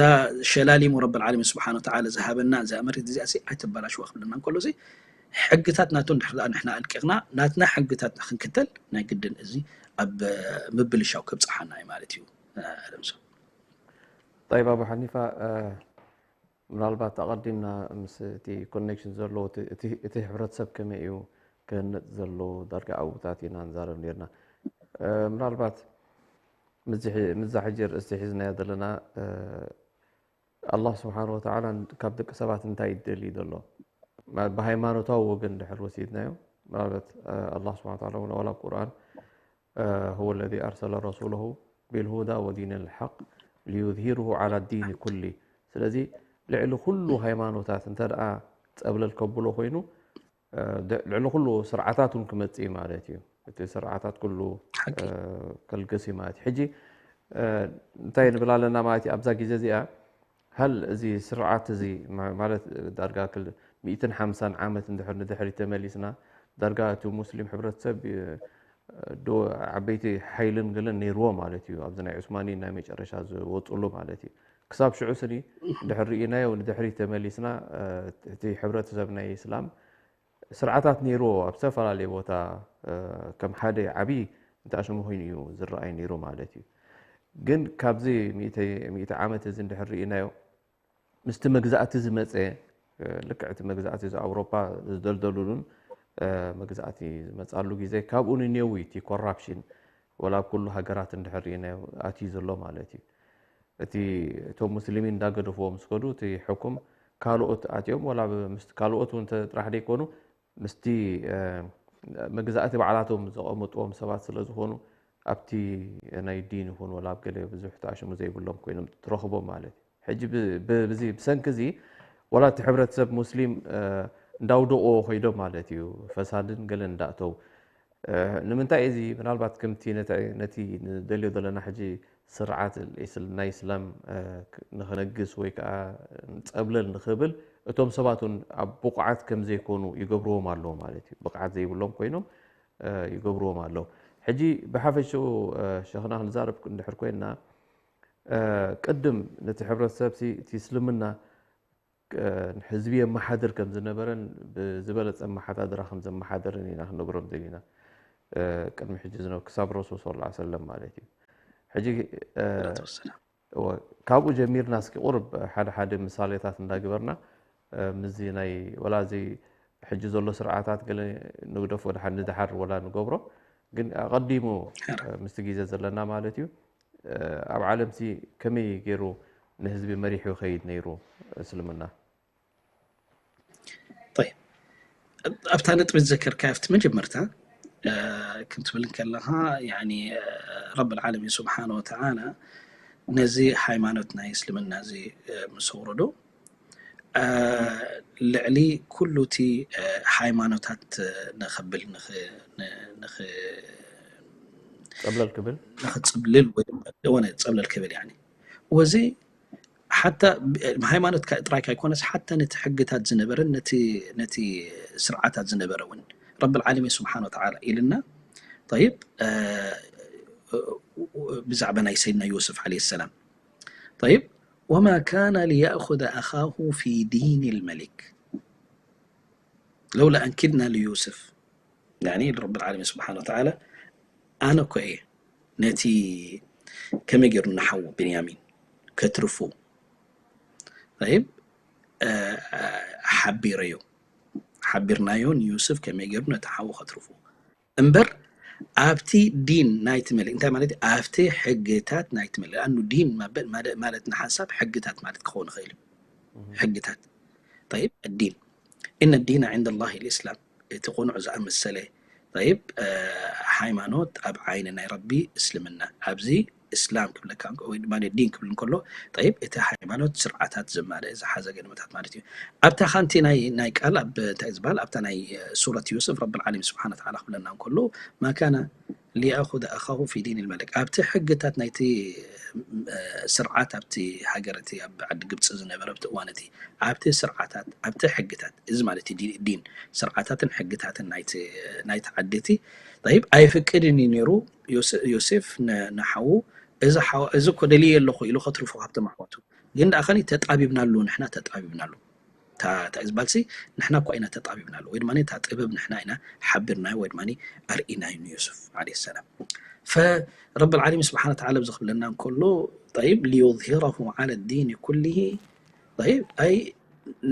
ሸላሊሙ ረብል ዓለሚን ስብሓን ወተዓላ ዝሃበና እዛ መሬት እዚኣ ሲ ኣይትበላሽዋ ክብለና እንከሎ ሲ ሕግታት ናቱ እንድሕር ደኣ ንሕና ኣልቂቕና ናትና ሕግታትና ክንክተል ናይ ግድን እዚ ኣብ ምብልሻው ከብፅሓና እዩ ማለት እዩ። ኣለምሶ طيب ኣቡ ሓኒፋ ምናልባት ኣቐዲምና ምስ እቲ ኮኔክሽን ዘለዎ እቲ- እቲ እቲ ሕብረተሰብ ከመይ እዩ ክህነፅ ዘለዎ ዳርጋ ኣብታት ኢና ንዛረብ ነርና። ምናልባት ምስዚ ሒ- ምስዛ ሕጂ ርእስቲ ሒዝናዮ ዘለና ኣላህ ስብሓን ወተዓላ ካብ ደቂ ሰባት እንታይ ይደሊ ዘሎ ማለት ብሃይማኖታዊ ወገን ድሕር ወሲድናዮ ምናልባት ኣላህ ስብሓን ወተዓላ እውን ኣዋላ ቁርኣን هو الذي أرسل رسوله بالهدى ودين الحق ليظهره على الدين كله ስለዚ ልዕሊ ኩሉ ሃይማኖታት እንተ ደኣ ፀብለል ከብሎ ኮይኑ ልዕሊ ኩሉ ስርዓታት እውን ክመፅእ ማለት እዩ። እቲ ስርዓታት ኩሉ ከልግስ እዩ ማለት እዩ። ሕጂ እንታይ ንብል ኣለና ማለት እዩ ኣብዛ ግዜ እዚኣ ሀል እዚ ስርዓት እዚ ማለት ዳርጋ ክል ሚእትን ሓምሳን ዓመት እንድሕር ንድሕሪት ተመሊስና ዳርጋ እቲ ሙስሊም ሕብረተሰብ ዶ ዓበይቲ ሓይልን ገለን ነይርዎ ማለት እዩ ኣብዚ ናይ ዑስማኒ ናይ መጨረሻ ዝወፅሉ ማለት እዩ። ክሳብ ሽዑ ስኒ ድሕር ርኢናዮ ንድሕሪት ተመሊስና እቲ ሕብረተሰብ ናይ እስላም ስርዓታት ነይርዎ ኣብ ዝተፈላለየ ቦታ ከም ሓደ ዓብዪ እንተኣሽሙ ኮይኑ እዩ ዝረኣይ ነይሩ ማለት እዩ። ግን ካብዚ ሚእቲ ዓመት እዚ እንድሕር ርኢናዮ ምስቲ መግዛእቲ ዝመፀ ልክዕ እቲ መግዛእቲ እዚ ኣውሮፓ ዝደልደሉሉን መግዛእቲ ዝመፃሉ ግዜ ካብኡ ንኔው እቲ ኮራፕሽን ወላ ኣብ ኩሉ ሃገራት እንድሕር ርኢናዮ ኣትዩ ዘሎ ማለት እዩ። እቲ እቶም ሙስሊሚን እንዳገደፍዎ ምስ ከዱ እቲ ሕኩም ካልኦት ኣትዮም ወላ ምስ ካልኦት እውን ጥራሕ ደይኮኑ ምስቲ መግዛእቲ ባዕላቶም ዘቐምጥዎም ሰባት ስለ ዝኾኑ ኣብቲ ናይ ዲን ይኹን ወላ ኣብ ገለ ብዙሕ ተኣሽሙ ዘይብሎም ኮይኖም ትረኽቦም ማለት እዩ። ሕጂ ብዚ ብሰንኪ እዚ ወላ እቲ ሕብረተሰብ ሙስሊም እንዳውደቕዎ ኮይዶም ማለት እዩ። ፈሳድን ገለን እንዳእተው ንምንታይ እዚ ምናልባት ከምቲ ነቲ ንደልዮ ዘለና ሕጂ ስርዓት ናይ እስላም ንክነግስ ወይ ከዓ ፀብለል ንክብል እቶም ሰባት እውን ኣብ ብቑዓት ከም ዘይኮኑ ይገብርዎም ኣለዉ ማለት እዩ። ብቕዓት ዘይብሎም ኮይኖም ይገብርዎም ኣለዉ። ሕጂ ብሓፈሽኡ ሸኽና ክንዛረብ እንድሕር ኮይንና ቅድም ነቲ ሕብረተሰብ እቲ እስልምና ህዝቢ የመሓድር ከም ዝነበረን ብዝበለፀ ኣመሓዳድራ ከም ዘመሓደርን ኢና ክንነግሮም ደሊና። ቅድሚ ሕጂ ዝነበ ክሳብ ረሱል ስለ ላ ሰለም ማለት እዩ። ሕጂ ካብኡ ጀሚርና እስኪ ቁርብ ሓደ ሓደ ምሳሌታት እንዳግበርና ምዚ ናይ ወላ እዚ ሕጂ ዘሎ ስርዓታት ገለ ንግደፎ ድሓር ንድሓር ወላ ንገብሮ ግን ኣቐዲሙ ምስቲ ግዜ ዘለና ማለት እዩ ኣብ ዓለምሲ ከመይ ገይሩ ንህዝቢ መሪሑ ይኸይድ ነይሩ እስልምና? طيب ኣብታ ነጥቢ ዝዘከርካያ ኣብቲ መጀመርታ ክንትብል ከለኻ ያኒ ረብ ዓለሚን ስብሓን ወተዓላ ነዚ ሃይማኖት ናይ እስልምና እዚ ምስ ኣውረዶ ልዕሊ ኩሉ እቲ ሃይማኖታት ንኸብል ጸብለል ክብል ንኽጽብልል ወይ ጸብለል ክብል ያኒ ወዚ ሓታ ሃይማኖት ጥራይ ካይኮነስ ሓታ ነቲ ሕግታት ዝነበረን ነቲ ስርዓታት ዝነበረ እውን ረብ ዓለሚን ስብሓን ወተዓላ ኢልና طيب ብዛዕባ ናይ ሰይድና ዮስፍ ዓለይሂ ሰላም طيب وما كان ليأخذ أخاه في دين الملك لولا أن كدنا ليوسف يعني رب العالمين سبحانه وتعالى أنا كوي نتي كما يقولون نحو بنيامين كترفو طيب ሓቢረዮ ሓቢርናዮ ንዩስፍ ከመይ ገይሩ ነቲ ሓዉ ከትርፉ እምበር ኣብቲ ዲን ናይቲ መሊክ እንታይ ማለት ኣብቲ ሕግታት ናይቲ መሊክ ኣኑ ዲን ማለት ንሓንሳብ ሕግታት ማለት ክኸውን ይኽእል እዩ ሕግታት طيب الدين إن الدين عند الله الإسلام እቲ ቁኑዕ ዝኣመሰለ طيب ሃይማኖት ኣብ ዓይኒ ናይ ረቢ እስልምና ኣብዚ እስላም ክብለካ ወይ ድማ ዲን ክብል እንከሎ طيب እቲ ሃይማኖት ስርዓታት ዘማልእ ዝሓዘ ገድመታት ማለት እዩ ኣብታ ካንቲ ናይ ናይ ቃል ኣብ እንታይ ዝበሃል ኣብታ ናይ ሱረት ዩስፍ ረብ ዓለሚን ስብሓን ተዓላ ክብለና እንከሎ ما كان ليأخذ أخاه في دين الملك ኣብቲ ሕግታት ናይቲ ስርዓት ኣብቲ ሃገር እቲ ኣብ ዓዲ ግብፂ ዝነበረ ኣብቲ እዋን እቲ ኣብቲ ስርዓታት ኣብቲ ሕግታት እዚ ማለት ዲን ስርዓታትን ሕግታትን ናይቲ ዓዲ እቲ طيب ኣይፍቅድን እዩ ነይሩ ዮሴፍ ንሓዉ እዚ እኮ ደልየ ኣለኹ ኢሉ ከትርፎ ካብቶም ኣሕዋቱ ግን ደኣ ከሊ ተጣቢብናሉ ንሕና ተጣቢብናሉ እንታይ ዝበሃል ሲ ንሕና እኳ ኢና ተጣቢብናሉ ወይ ድማ እታ ጥበብ ንሕና ኢና ሓቢርናዮ ወይ ድማ ኣርኢናዮ ንዮሱፍ ዓለይሂ ሰላም فرب العالمين سبحانه وتعالى ኣብዚ ክብለና እንከሎ طيب ليظهره على الدين كله طيب ኣይ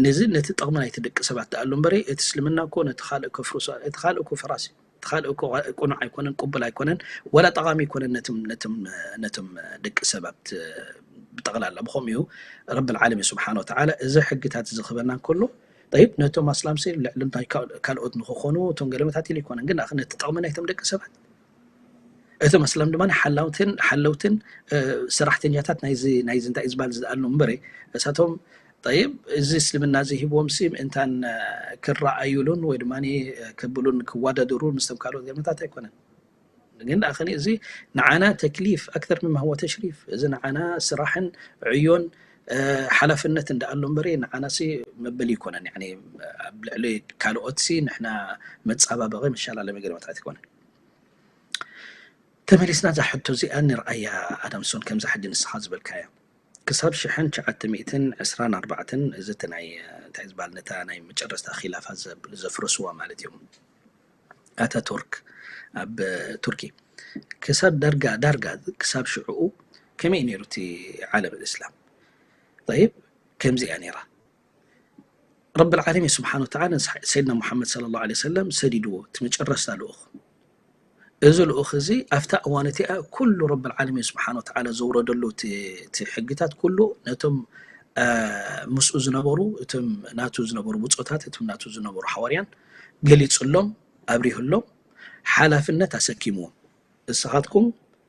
ነዚ ነቲ ጥቕሚ ናይቲ ደቂ ሰባት ደኣ ኣሎ እምበረ እቲ እስልምና እኮ ነቲ ካልእ ከፍርሶ እቲ ካልእ እኮ ፈራሲ እቲ ካልእ እኮ ቁኑዕ ኣይኮነን ቅቡል ኣይኮነን ወላ ጠቓሚ ኣይኮነን ነቶም ነቶም ነቶም ደቂ ሰባት ብጠቕላላ ብኸምኡ እዩ ረብ ዓለሚን ስብሓን ወተዓላ እዚ ሕግታት እዚ ክበና እንከሎ طيب ነቶም ኣስላም ሲ ልዕሊ ካልኦት ንክኾኑ እቶም ገለመታት ኢሉ ኣይኮነን ግን ነቲ ጥቕሚ ናይቶም ደቂ ሰባት እቶም ኣስላም ድማ ሓላውትን ሓለውትን ሰራሕተኛታት ናይዚ ናይዚ እንታይ ዝበሃል ዝኣሉ እምበረ እሳቶም طيب እዚ እስልምና እዚ ሂብዎም ሲ ምእንታን ክረኣዩሉን ወይ ድማ ክብሉን ክዋዳደሩ ምስቶም ካልኦት ገለመታት ኣይኮነን ግን ደኣ እዚ ንዓና ተክሊፍ ኣክተር ምማ هو ተሽሪፍ እዚ ንዓና ስራሕን ዕዮን ሓላፍነት እንዳኣሎ እምበሪ ንዓናሲ መበል ይኮነን ኣብ ልዕሊ ካልኦትሲ ንሕና መፃባበቂ መሻላለሚ ገለመታት ይኮነን ተመሊስና እዛ ሕቶ እዚኣ ንርኣያ ኣዳምሶን ከምዛ ሕጂ ንስኻ ዝበልካያ ክሳብ ሽሕን ትሽዓተ ሚእትን ዕስራን ኣርባዕተን፣ እዚ እቲ ናይ እንታይ ዝበሃል፣ ነታ ናይ መጨረስታ ኺላፋ ዘ- ዘፍረስዋ ማለት እዮም። ኣታቱርክ ኣብ ቱርኪ ክሳብ ዳርጋ ዳርጋ ክሳብ ሽዕኡ ከመይ እዩ ነይሩ እቲ ዓለም እስላም? ጠይብ፣ ከምዚ እያ ነይራ። ረብል ዓለሚን ስብሓን ወተዓላ ሰይድና ሙሓመድ ሰለላሁ ዐለይሂ ወሰለም ሰዲድዎ፣ እቲ መጨረስታ ልኡኽ። እዚ ልኡኽ እዚ ኣብታ እዋን እቲኣ ኩሉ ረብል ዓለሚን ስብሓን ወተዓላ ዘውረደሉ እቲ እቲ ሕግታት ኩሉ ነቶም አ፣ ምስኡ ዝነበሩ፣ እቶም ናቱ ዝነበሩ ብፁዓት፣ እቶም ናቱ ዝነበሩ ሓዋርያን ገሊፅሎም፣ ኣብሪህሎም፣ ሓላፍነት ኣሰኪምዎም። እስኻትኩም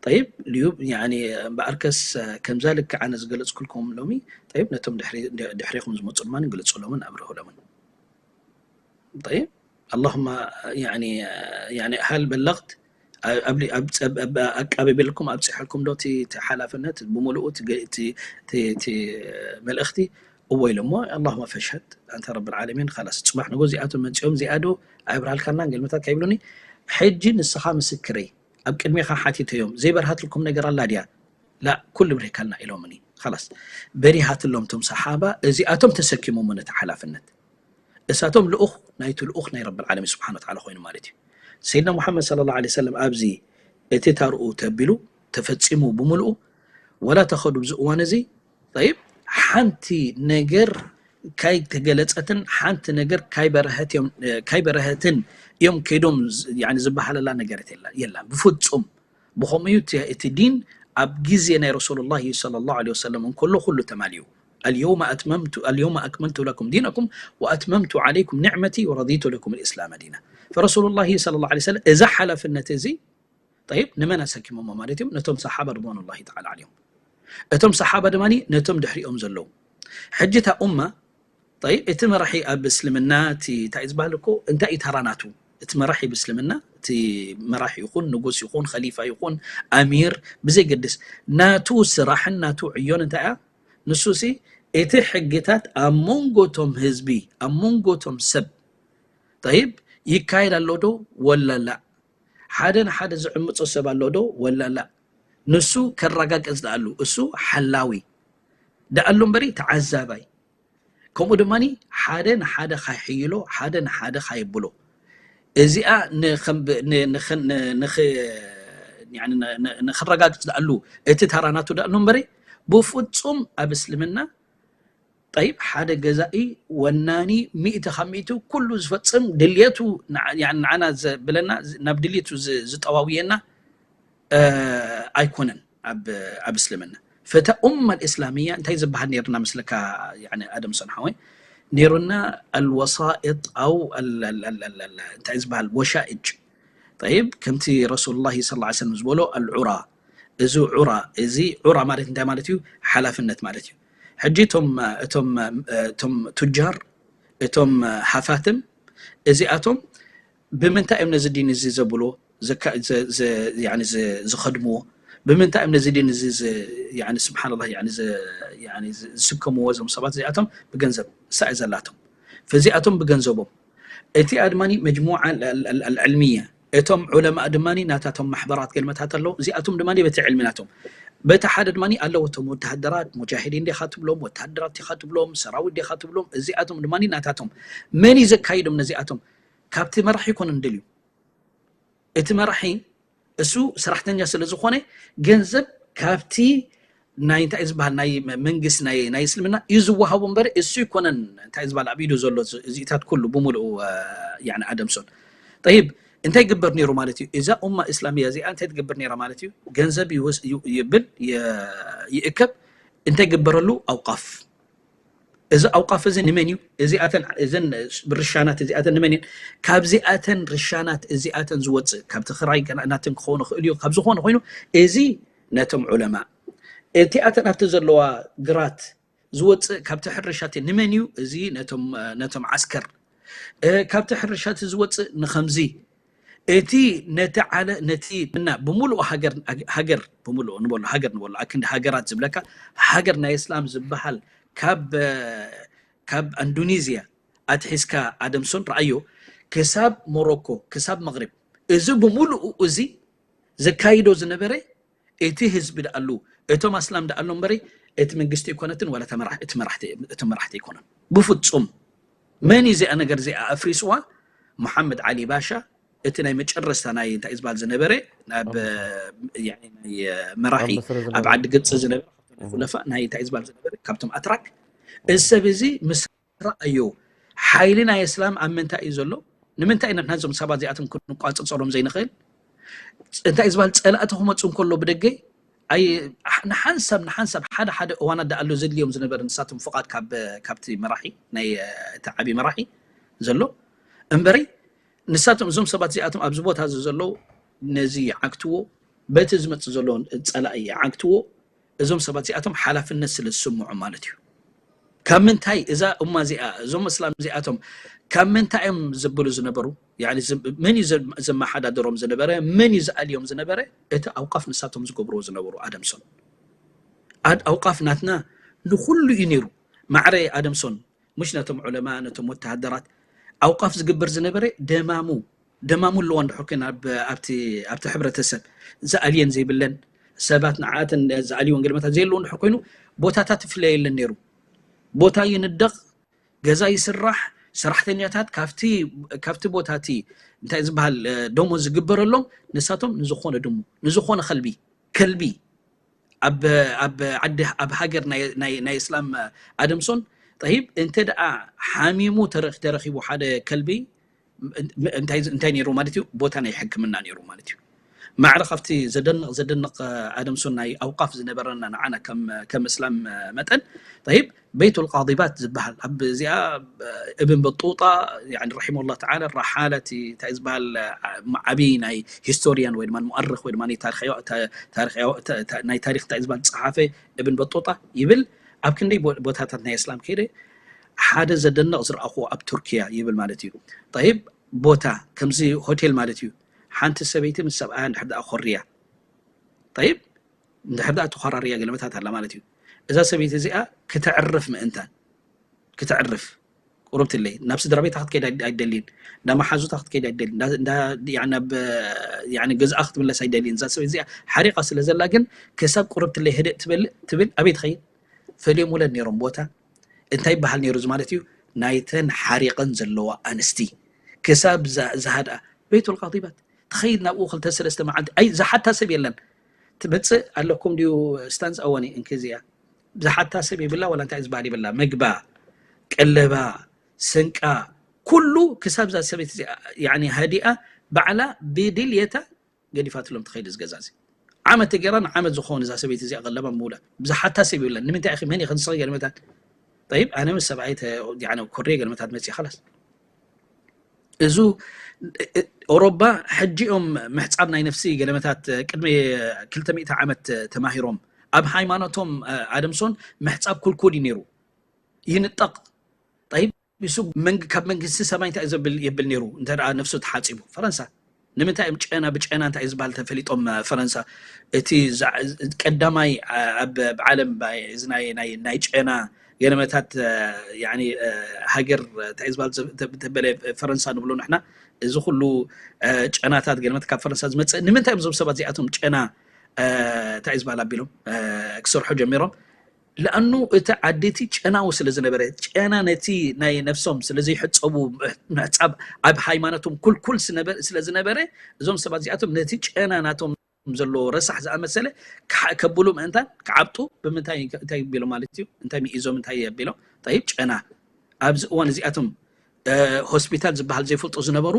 ጠይብ ልዩ ያኒ እምበኣርከስ ከምዛ ልክዕ ኣነ ዝገለፅኩልኩም ሎሚ ጠይብ ነቶም ድሕሪ- ድሕሬኹም ዝመፁ ድማ ግለፁሎምን ኣብርህሎምን። ጠይብ ኣላሁማ ያኒ ያኒ ሃል በለግት ኣብ- ኣብ- ኣብ- ኣብ- ኣቃቢብልኩም ኣብፂሐልኩም ዶ እቲ እቲ ሓላፍነት ብምሉኡ እቲ ገ- እቲ- እቲ- እቲ መልእኽቲ እዎ ኢሎሞ ኣላሁማ ፈሽሀድ ኣንተ ረብል ዓለሚን። ኻላስ ፅባሕ ንጎ እዚኣቶም መፂኦም እዚኣዶ ኣይብርሃልካናን ገልመታት ከይብሉኒ ሕጂ ንስኻ ምስክረይ ኣብ ቅድሜኻ ሓቲተዮም ዘይበርሃትልኩም ነገር ኣላ ድያ? ላ ኩሉ ብሪካልና ኢሎምኒ። ኻላስ በሪሃትሎም ቶም ሰሓባ እዚኣቶም ተሰኪሞሞ ነቲ ሓላፍነት። እሳቶም ልኡኽ ናይቲ ልኡኽ ናይ ረብል ዓለሚን ስብሓን ወተዓላ ኮይኑ ማለት እዩ። ሰይድና ሙሓመድ ሰለላሁ ዐለይሂ ወሰለም ኣብዚ እቲ ታርኡ ተቢሉ ተፈፂሙ ብምልኡ ወላ ተኸዱ ብዚ እዋን እዚ ጠይብ ሓንቲ ነገር ካይተገለፀትን ሓንቲ ነገር ካይበረሀት እዮም- ካይበረሀትን እዮም ከይዶም ዝ- ያኒ ዝበሃለላ ነገር የላ- የላን ብፍፁም። ብኸምኡ እዩ እቲ- እቲ ዲን ኣብ ግዜ ናይ ረሱሉላሂ ሰለላሁ ዐለይሂ ወሰለም እንከሎ ኩሉ ተማልዩ። اليوم أتممت اليوم أكملت لكم دينكم وأتممت عليكم نعمتي ورضيت لكم الإسلام دينا. فرسول الله صلى الله عليه وسلم እዛ ሓላፍነት እዚ ጠይብ ንመን ኣሰኪሞሞ ማለት እዮም? ነቶም ሰሓባ ርድዋኑላሂ ተዓላ ዓለይሂም። እቶም ሰሓባ ድማ ነቶም ድሕሪኦም ዘለዉ። ሕጂ እታ ኡማ ጠይብ እቲ መራሒ ኣብ እስልምና እቲ እንታይ እዩ ዝበሃል እኮ እንታይ እዩ ተራ ናቱ? እቲ መራሒ ብእስልምና እቲ መራሒ ይኹን ንጉስ ይኹን ኸሊፋ ይኹን ኣሚር ብዘይገድስ ናቱ ስራሕን ናቱ ዕዮን እንታይ እያ? ንሱ ሲ እቲ ሕግታት ኣብ መንጎ እቶም ህዝቢ ኣብ መንጎ እቶም ሰብ ጠይብ ይካየድ ኣሎ ዶ ወላ ላእ? ሓደ ንሓደ ዝዕምፆ ሰብ ኣሎ ዶ ወላ ላእ? ንሱ ከረጋግፅ ደኣሉ እሱ ሓላዊ ደኣሉ እምበሪ ተዓዛባይ ከምኡ ድማ ሓደ ንሓደ ካይሕይሎ ሓደ ንሓደ ካየብሎ እዚኣ ንኸም- ን- ንኸ- ን- ንኽ- ያኒ ን- ን- ንኸረጋግፅ ደኣሉ እቲ ተራ ናቱ ደኣሉ እምበሪ ብፍፁም ኣብ እስልምና ጠይብ ሓደ ገዛኢ ወናኒ ሚእቲ ካብ ሚእቲ ኩሉ ዝፈፅም ድልየቱ ንዓ- ያኒ ንዓና ዘብለና ናብ ድልየቱ ዝ- ዝጠዋውየና ኣይኮነን ኣብ ኣብ እስልምና ፈታ ኡማ እስላምያ እንታይ ዝበሃል ነርና መስለካ ኣደም ሰንሓወይ ነሩና ኣልወሳኢጥ ኣው እንታይ ዝበሃል ወሻእጅ ጠይብ ከምቲ ረሱሉላሂ ስ ሰለም ዝበሎ ኣልዑራ እዚ ዑራ እዚ ዑራ ማለት እንታይ ማለት እዩ ሓላፍነት ማለት እዩ ሕጂ እቶም እቶም እቶም ቱጃር እቶም ሃፋትም እዚኣቶም ብምንታይ እዮም ነዚ ዲን እዚ ዘብልዎ ዝኸድምዎ ብምንታይ እዮም ነዚ ዲን እዚ ስብሓንላ ዝስከምዎ እዞም ሰባት እዚኣቶም ብገንዘብ እሳ እየ ዘላቶም ፈዚኣቶም ብገንዘቦም እቲኣ ድማ መጅሙዓ ዕልምያ እቶም ዑለማእ ድማ ናታቶም ማሕበራት ገልመታት ኣለዉ እዚኣቶም ድማ በቲ ዕልሚ ናቶም በቲ ሓደ ድማ ኣለዉ እቶም ወተሃደራት ሙጃሂዲን ዲኻ ትብሎም ወተሃደራት ዲኻ ትብሎም ሰራዊት ዲኻ ትብሎም እዚኣቶም ድማ ናታቶም መን እዩ ዘካይዶም ነዚኣቶም ካብቲ መራሒ ይኮነ ንደልዩ እቲ መራሒ እሱ ሰራሕተኛ ስለ ዝኾነ ገንዘብ ካብቲ ናይ እንታይ ዝበሃል ናይ መንግስት ናይ ናይ እስልምና እዩ ዝወሃቡ እምበር እሱ ይኮነን እንታይ ዝበሃል ኣብ ኢዱ ዘሎ እዚታት ኩሉ ብምልኡ ኣደምሶን ጠይብ እንታይ ግበር ነይሩ ማለት እዩ እዛ ኡማ እስላምያ እዚኣ እንታይ ትገብር ነይራ ማለት እዩ ገንዘብ ይብል ይእከብ እንታይ ግበረሉ ኣውቃፍ እዚ ኣውቃፍ እዚ ንመን እዩ እዚኣተን እዘን ርሻናት እዚኣተን ንመን እየን ካብዚኣተን ርሻናት እዚኣተን ዝወፅእ ካብ ትኽራይ ናተን ክኸውን ይኽእል እዩ ካብ ዝኾነ ኮይኑ እዚ ነቶም ዑለማ እቲኣተን ኣብቲ ዘለዋ ግራት ዝወፅእ ካብቲ ሕርሻት ንመን እዩ እዚ ነቶም ዓስከር ካብቲ ሕርሻት ዝወፅእ ንኸምዚ እቲ ነቲ ዓለ ነቲ ብና ብምሉእ ሃገር ሃገር ብምሉእ ንበሎ ሃገር ንበሎ ኣክንዲ ሃገራት ዝብለካ ሃገር ናይ እስላም ዝበሃል ካብ ካብ ኣንዶኔዝያ ኣትሒዝካ ኣደምሶን ረኣዮ ክሳብ ሞሮኮ ክሳብ መቕሪብ እዚ ብምሉኡ እዚ ዘካይዶ ዝነበረ እቲ ህዝቢ ደኣሉ እቶም ኣስላም ደኣሉ እምበሪ እቲ መንግስቲ ኣይኮነትን፣ ዋላ እታ መራሕ-፣ እቲ መራሕቲ፣ እቲ መራሕቲ ኣይኮነን። ብፍጹም። መን እዩ እዚኣ ነገር እዚኣ ኣፍሪስዋ? መሓመድ ዓሊ ባሻ፣ እቲ ናይ መጨረስታ ናይ እንታይ ዝበሃል ዝነበረ፣ ናብ፣ ያኒ፣ ናይ መራሒ ኣብ ዓዲ ግብፂ ዝነበረ፣ ካብቶም ናይ ኹለፋ ናይ እንታይ ዝበሃል ዝነበረ፣ ካብቶም ኣትራክ። እዚ ሰብ እዚ ምስ ረኣዮ፣ ሓይሊ ናይ እስላም ኣብ ምንታይ እዩ ዘሎ? ንምንታይ ኢና ንሕና እዞም ሰባት እዚኣቶም ክንቋፅፀሮም ዘይንኽእል? እንታይ ዝበሃል ጸላእቲ ክመፁ እንከሎ ብደገ፣ ኣይ-፣ ንሓንሳብ፣ ንሓንሳብ ሓደ ሓደ እዋናት ደኣ ኣሎ ዘድልዮም ዝነበረ ንሳቶም ፍቓድ ካብ፣ ካብቲ መራሒ፣ ናይ፣ እቲ ዓቢ መራሒ ዘሎ እምበሪ፣ ንሳቶም እዞም ሰባት እዚኣቶም ኣብዚ ቦታ እዚ ዘለዉ ነዚ ይዓግትዎ፣ በቲ ዝመጽእ ዘሎ ጸላኢ ይዓግትዎ፣ እዞም ሰባት እዚኣቶም ሓላፍነት ስለ ዝስምዖም ማለት እዩ። ካብ ምንታይ እዛ እማ እዚኣ፣ እዞም እስላም እዚኣቶም ካብ ምንታይ እዮም ዝብሉ ዝነበሩ? ያኒ ዝ-፣ መን እዩ ዘ-፣ ዘመሓዳድሮም ዝነበረ? መን እዩ ዝኣልዮም ዝነበረ? እቲ ኣውቃፍ ንሳቶም ዝገብርዎ ዝነበሩ ኣደምሶን። ኣድ-፣ ኣውቃፍ ናትና ንኹሉ እዩ ነይሩ። ማዕረ ኣደምሶን፣ ምሽ ነቶም ዑለማ፣ ነቶም ወተሃደራት፣ ኣውቃፍ ዝግበር ዝነበረ ደማሙ፣ ደማሙ ኣለዋ እንድሕር ኮይና ኣብ-፣ ኣብቲ፣ ኣብቲ ሕብረተሰብ ዝኣልየን ዘይብለን፣ ሰባት ንዓኣተን ዝኣልይወን ገለመታት ዘየለዉ እንድሕር ኮይኑ፣ ቦታታት ይፍለየለን ነይሩ። ቦታ ይንደቕ፣ ገዛ ይስራሕ፣ ሰራሕተኛታት ካብቲ፣ ካብቲ ቦታ እቲ እንታይ ዝበሃል፣ እ፣ ደሞዝ ዝግበረሎም፣ ንሳቶም ንዝኾነ ድሙ፣ ንዝኾነ ከልቢ፣ ከልቢ ኣብ፣ ኣብ ዓዲ፣ ኣብ ሃገር ናይ፣ ናይ፣ ናይ እስላም ኣደምሶን፣ ጠይብ፣ እንተ ደኣ ሓሚሙ ተረ-፣ ተረኺቡ ሓደ ከልቢ፣ ም-፣ እንታይ፣ እንታይ ነይሩ ማለት እዩ? ቦታ ናይ ሕክምና ነይሩ ማለት እዩ። ማዕረ ካብቲ ዘደንቕ፣ ዘደንቕ፣ እ፣ ኣደምሶን ናይ ኣውቃፍ ዝነበረና ንዓና ከም፣ ከም እስላም፣ እ፣ መጠን፣ ጠይብ፣ ቤይቱል ቃዲባት ዝበሃል፣ ኣብ እዚኣ፣ እ፣ እብን በጡጣ፣ ያኒ፣ ረሒመሁላህ ተዓላ፣ ረሓላ፣ እቲ እንታይ ዝበሃል፣ እ፣ ዓብዪ ናይ ሂስቶሪያን ወይ ድማ ሙኣርኽ ወይ ድማ ናይ ታሪኽ፣ ታ-፣ ታሪኽ፣ ታ-፣ ታ-፣ ናይ ታሪኽ እንታይ ዝበሃል ጸሓፈ እብን በጡጣ ይብል፣ ኣብ ክንደይ ቦ-፣ ቦታታት ናይ እስላም ከይደ፣ ሓደ ዘደንቕ ዝረኣኹዎ ኣብ ቱርኪያ ይብል ማለት እዩ። ጠይብ፣ ቦታ፣ ከምዚ ሆቴል ማለት እዩ። ሓንቲ ሰበይቲ ምስ ሰብኣያ እንድሕር ደኣ ኮርያ፣ ጠይብ፣ እንድሕር ደኣ ተኾራርያ ገለመታት ኣላ ማለት እዩ። እዛ ሰበይቲ እዚኣ ክተዕርፍ ምእንታን፣ ክተዕርፍ፣ ቁርብትለይ፣ ናብ ስድራ ቤታ ክትከይድ ኣይ-፣ ኣይደልይን፣ እንዳ መሓዙታ ክትከይድ ኣይደልይን፣ እንዳ፣ እንዳ፣ ያኒ፣ ናብ፣ ያኒ፣ ገዝኣ ክትምለስ ኣይደልይን። እዛ ሰበይቲ እዚኣ ሓሪቓ ስለ ዘላ ግን፣ ክሳብ ቁርብትለይ ህድእ ትበል-፣ ትብል፣ ኣበይ ትኸይድ? ፈልዮም ውለድ ነይሮም ቦታ። እንታይ ይበሃል ነይሩ እዚ ማለት እዩ? ናይተን ሓሪቐን ዘለዋ ኣንስቲ። ክሳብ ዛ-፣ ዝሃድኣ። ቤይቱል ቃዲባት። ትኸይድ ናብኡ ክልተ ሰለስተ መዓልቲ። ኣይ፣ ዝሓታ ሰብ የለን። ትመጽእ ኣለኩም ድዩ ስታንስ ኣወኒ እንክዚኣ? ዝሓታ ሰብ የብላ፣ ዋላ እንታይ ዝበሃል የብላ። መግባ፣ ቀለባ፣ ስንቃ፣ ኩሉ ክሳብ እዛ ሰበይቲ እዚኣ፣ ያኒ ሃዲኣ፣ ባዕላ ብድልየታ ገዲፋትሎም ትኸይድ እዚ ገዛ እዚ። ዓመት ተገይራ ንዓመት ዝኸውን እዛ ሰበይቲ እዚኣ ቀለባ ምውላ። ዝሓታ ሰብ የብላን። ንምንታይ ኢኺ፣ መን ኢኺ ንስኺ ገለመታት? ጠይብ፣ ኣነ ምስ ሰብኣይ ተ-፣ ያኒ ኮርየ ገለመታት መፅእ፣ ኸላስ። እዙ፣ እ-፣ እ-፣ ኦሮባ ሕጂ እዮም ምሕፃብ ናይ ነፍሲ ገለመታት ቅድሚ ክልተ ሚእቲ ዓመት ተማሂሮም። ኣብ ሃይማኖቶም፣ እ፣ ኣደምሶን ምሕፃብ ኩልኩል እዩ ነይሩ። ይንጠቕ። ጠይብ፣ ንሱ መንግ-፣ ካብ መንግስቲ ሰማይ እንታይ እዩ ዘብል የብል ነይሩ፣ እንተ ደኣ ነፍሱ ተሓጺቡ? ፈረንሳ። ንምንታይ እዮም ጨና ብጨና እንታይ እዩ ዝበሃል ተፈሊጦም፣ እ፣ ፈረንሳ? እቲ ዛ-፣ ቀዳማይ፣ እ፣ ኣብ፣ ኣብ ዓለም ባይ-፣ እዚ ናይ፣ ናይ፣ ናይ ጨና ገለመታት፣ እ፣ ያኒ፣ እ፣ ሃገር እንታይ እዩ ዝበሃል ዘ-፣ ተ-፣ ተበለ ፈረንሳ ንብሎ ንሕና። እዚ ኩሉ፣ እ፣ ጨናታት ገለመት ካብ ፈረንሳ ዝመጽእ። ንምንታይ እዮም እዞም ሰባት እዚኣቶም ጨና፣ እ፣ እንታይ እዩ ዝበሃል ኣቢሎም፣ እ፣ ክሰርሑ ጀሚሮም? ለኣኑ እቲ ዓዲ እቲ ጨናዊ ስለ ዝነበረ፣ ጨና ነቲ ናይ ነፍሶም ስለ ዘይሕጸቡ፣ ምሕ-፣ ምሕጻብ ኣብ ሃይማኖቶም ኩልኩል ስነበ-፣ ስለ ዝነበረ፣ እዞም ሰባት እዚኣቶም ነቲ ጨና ናቶም ዘለዎ ረሳሕ ዝኣመሰለ ክሓ-፣ ከብሉ ምእንታን ክዓብጡ ብምንታይ እንታይ ቢሎም ማለት እዩ? እንታይ ሚኢዞም እንታይ ኣቢሎም? ጠይብ፣ ጨና። ኣብዚ እዋን እዚኣቶም እ፣ ሆስፒታል ዝበሃል ዘይፈልጡ ዝነበሩ፣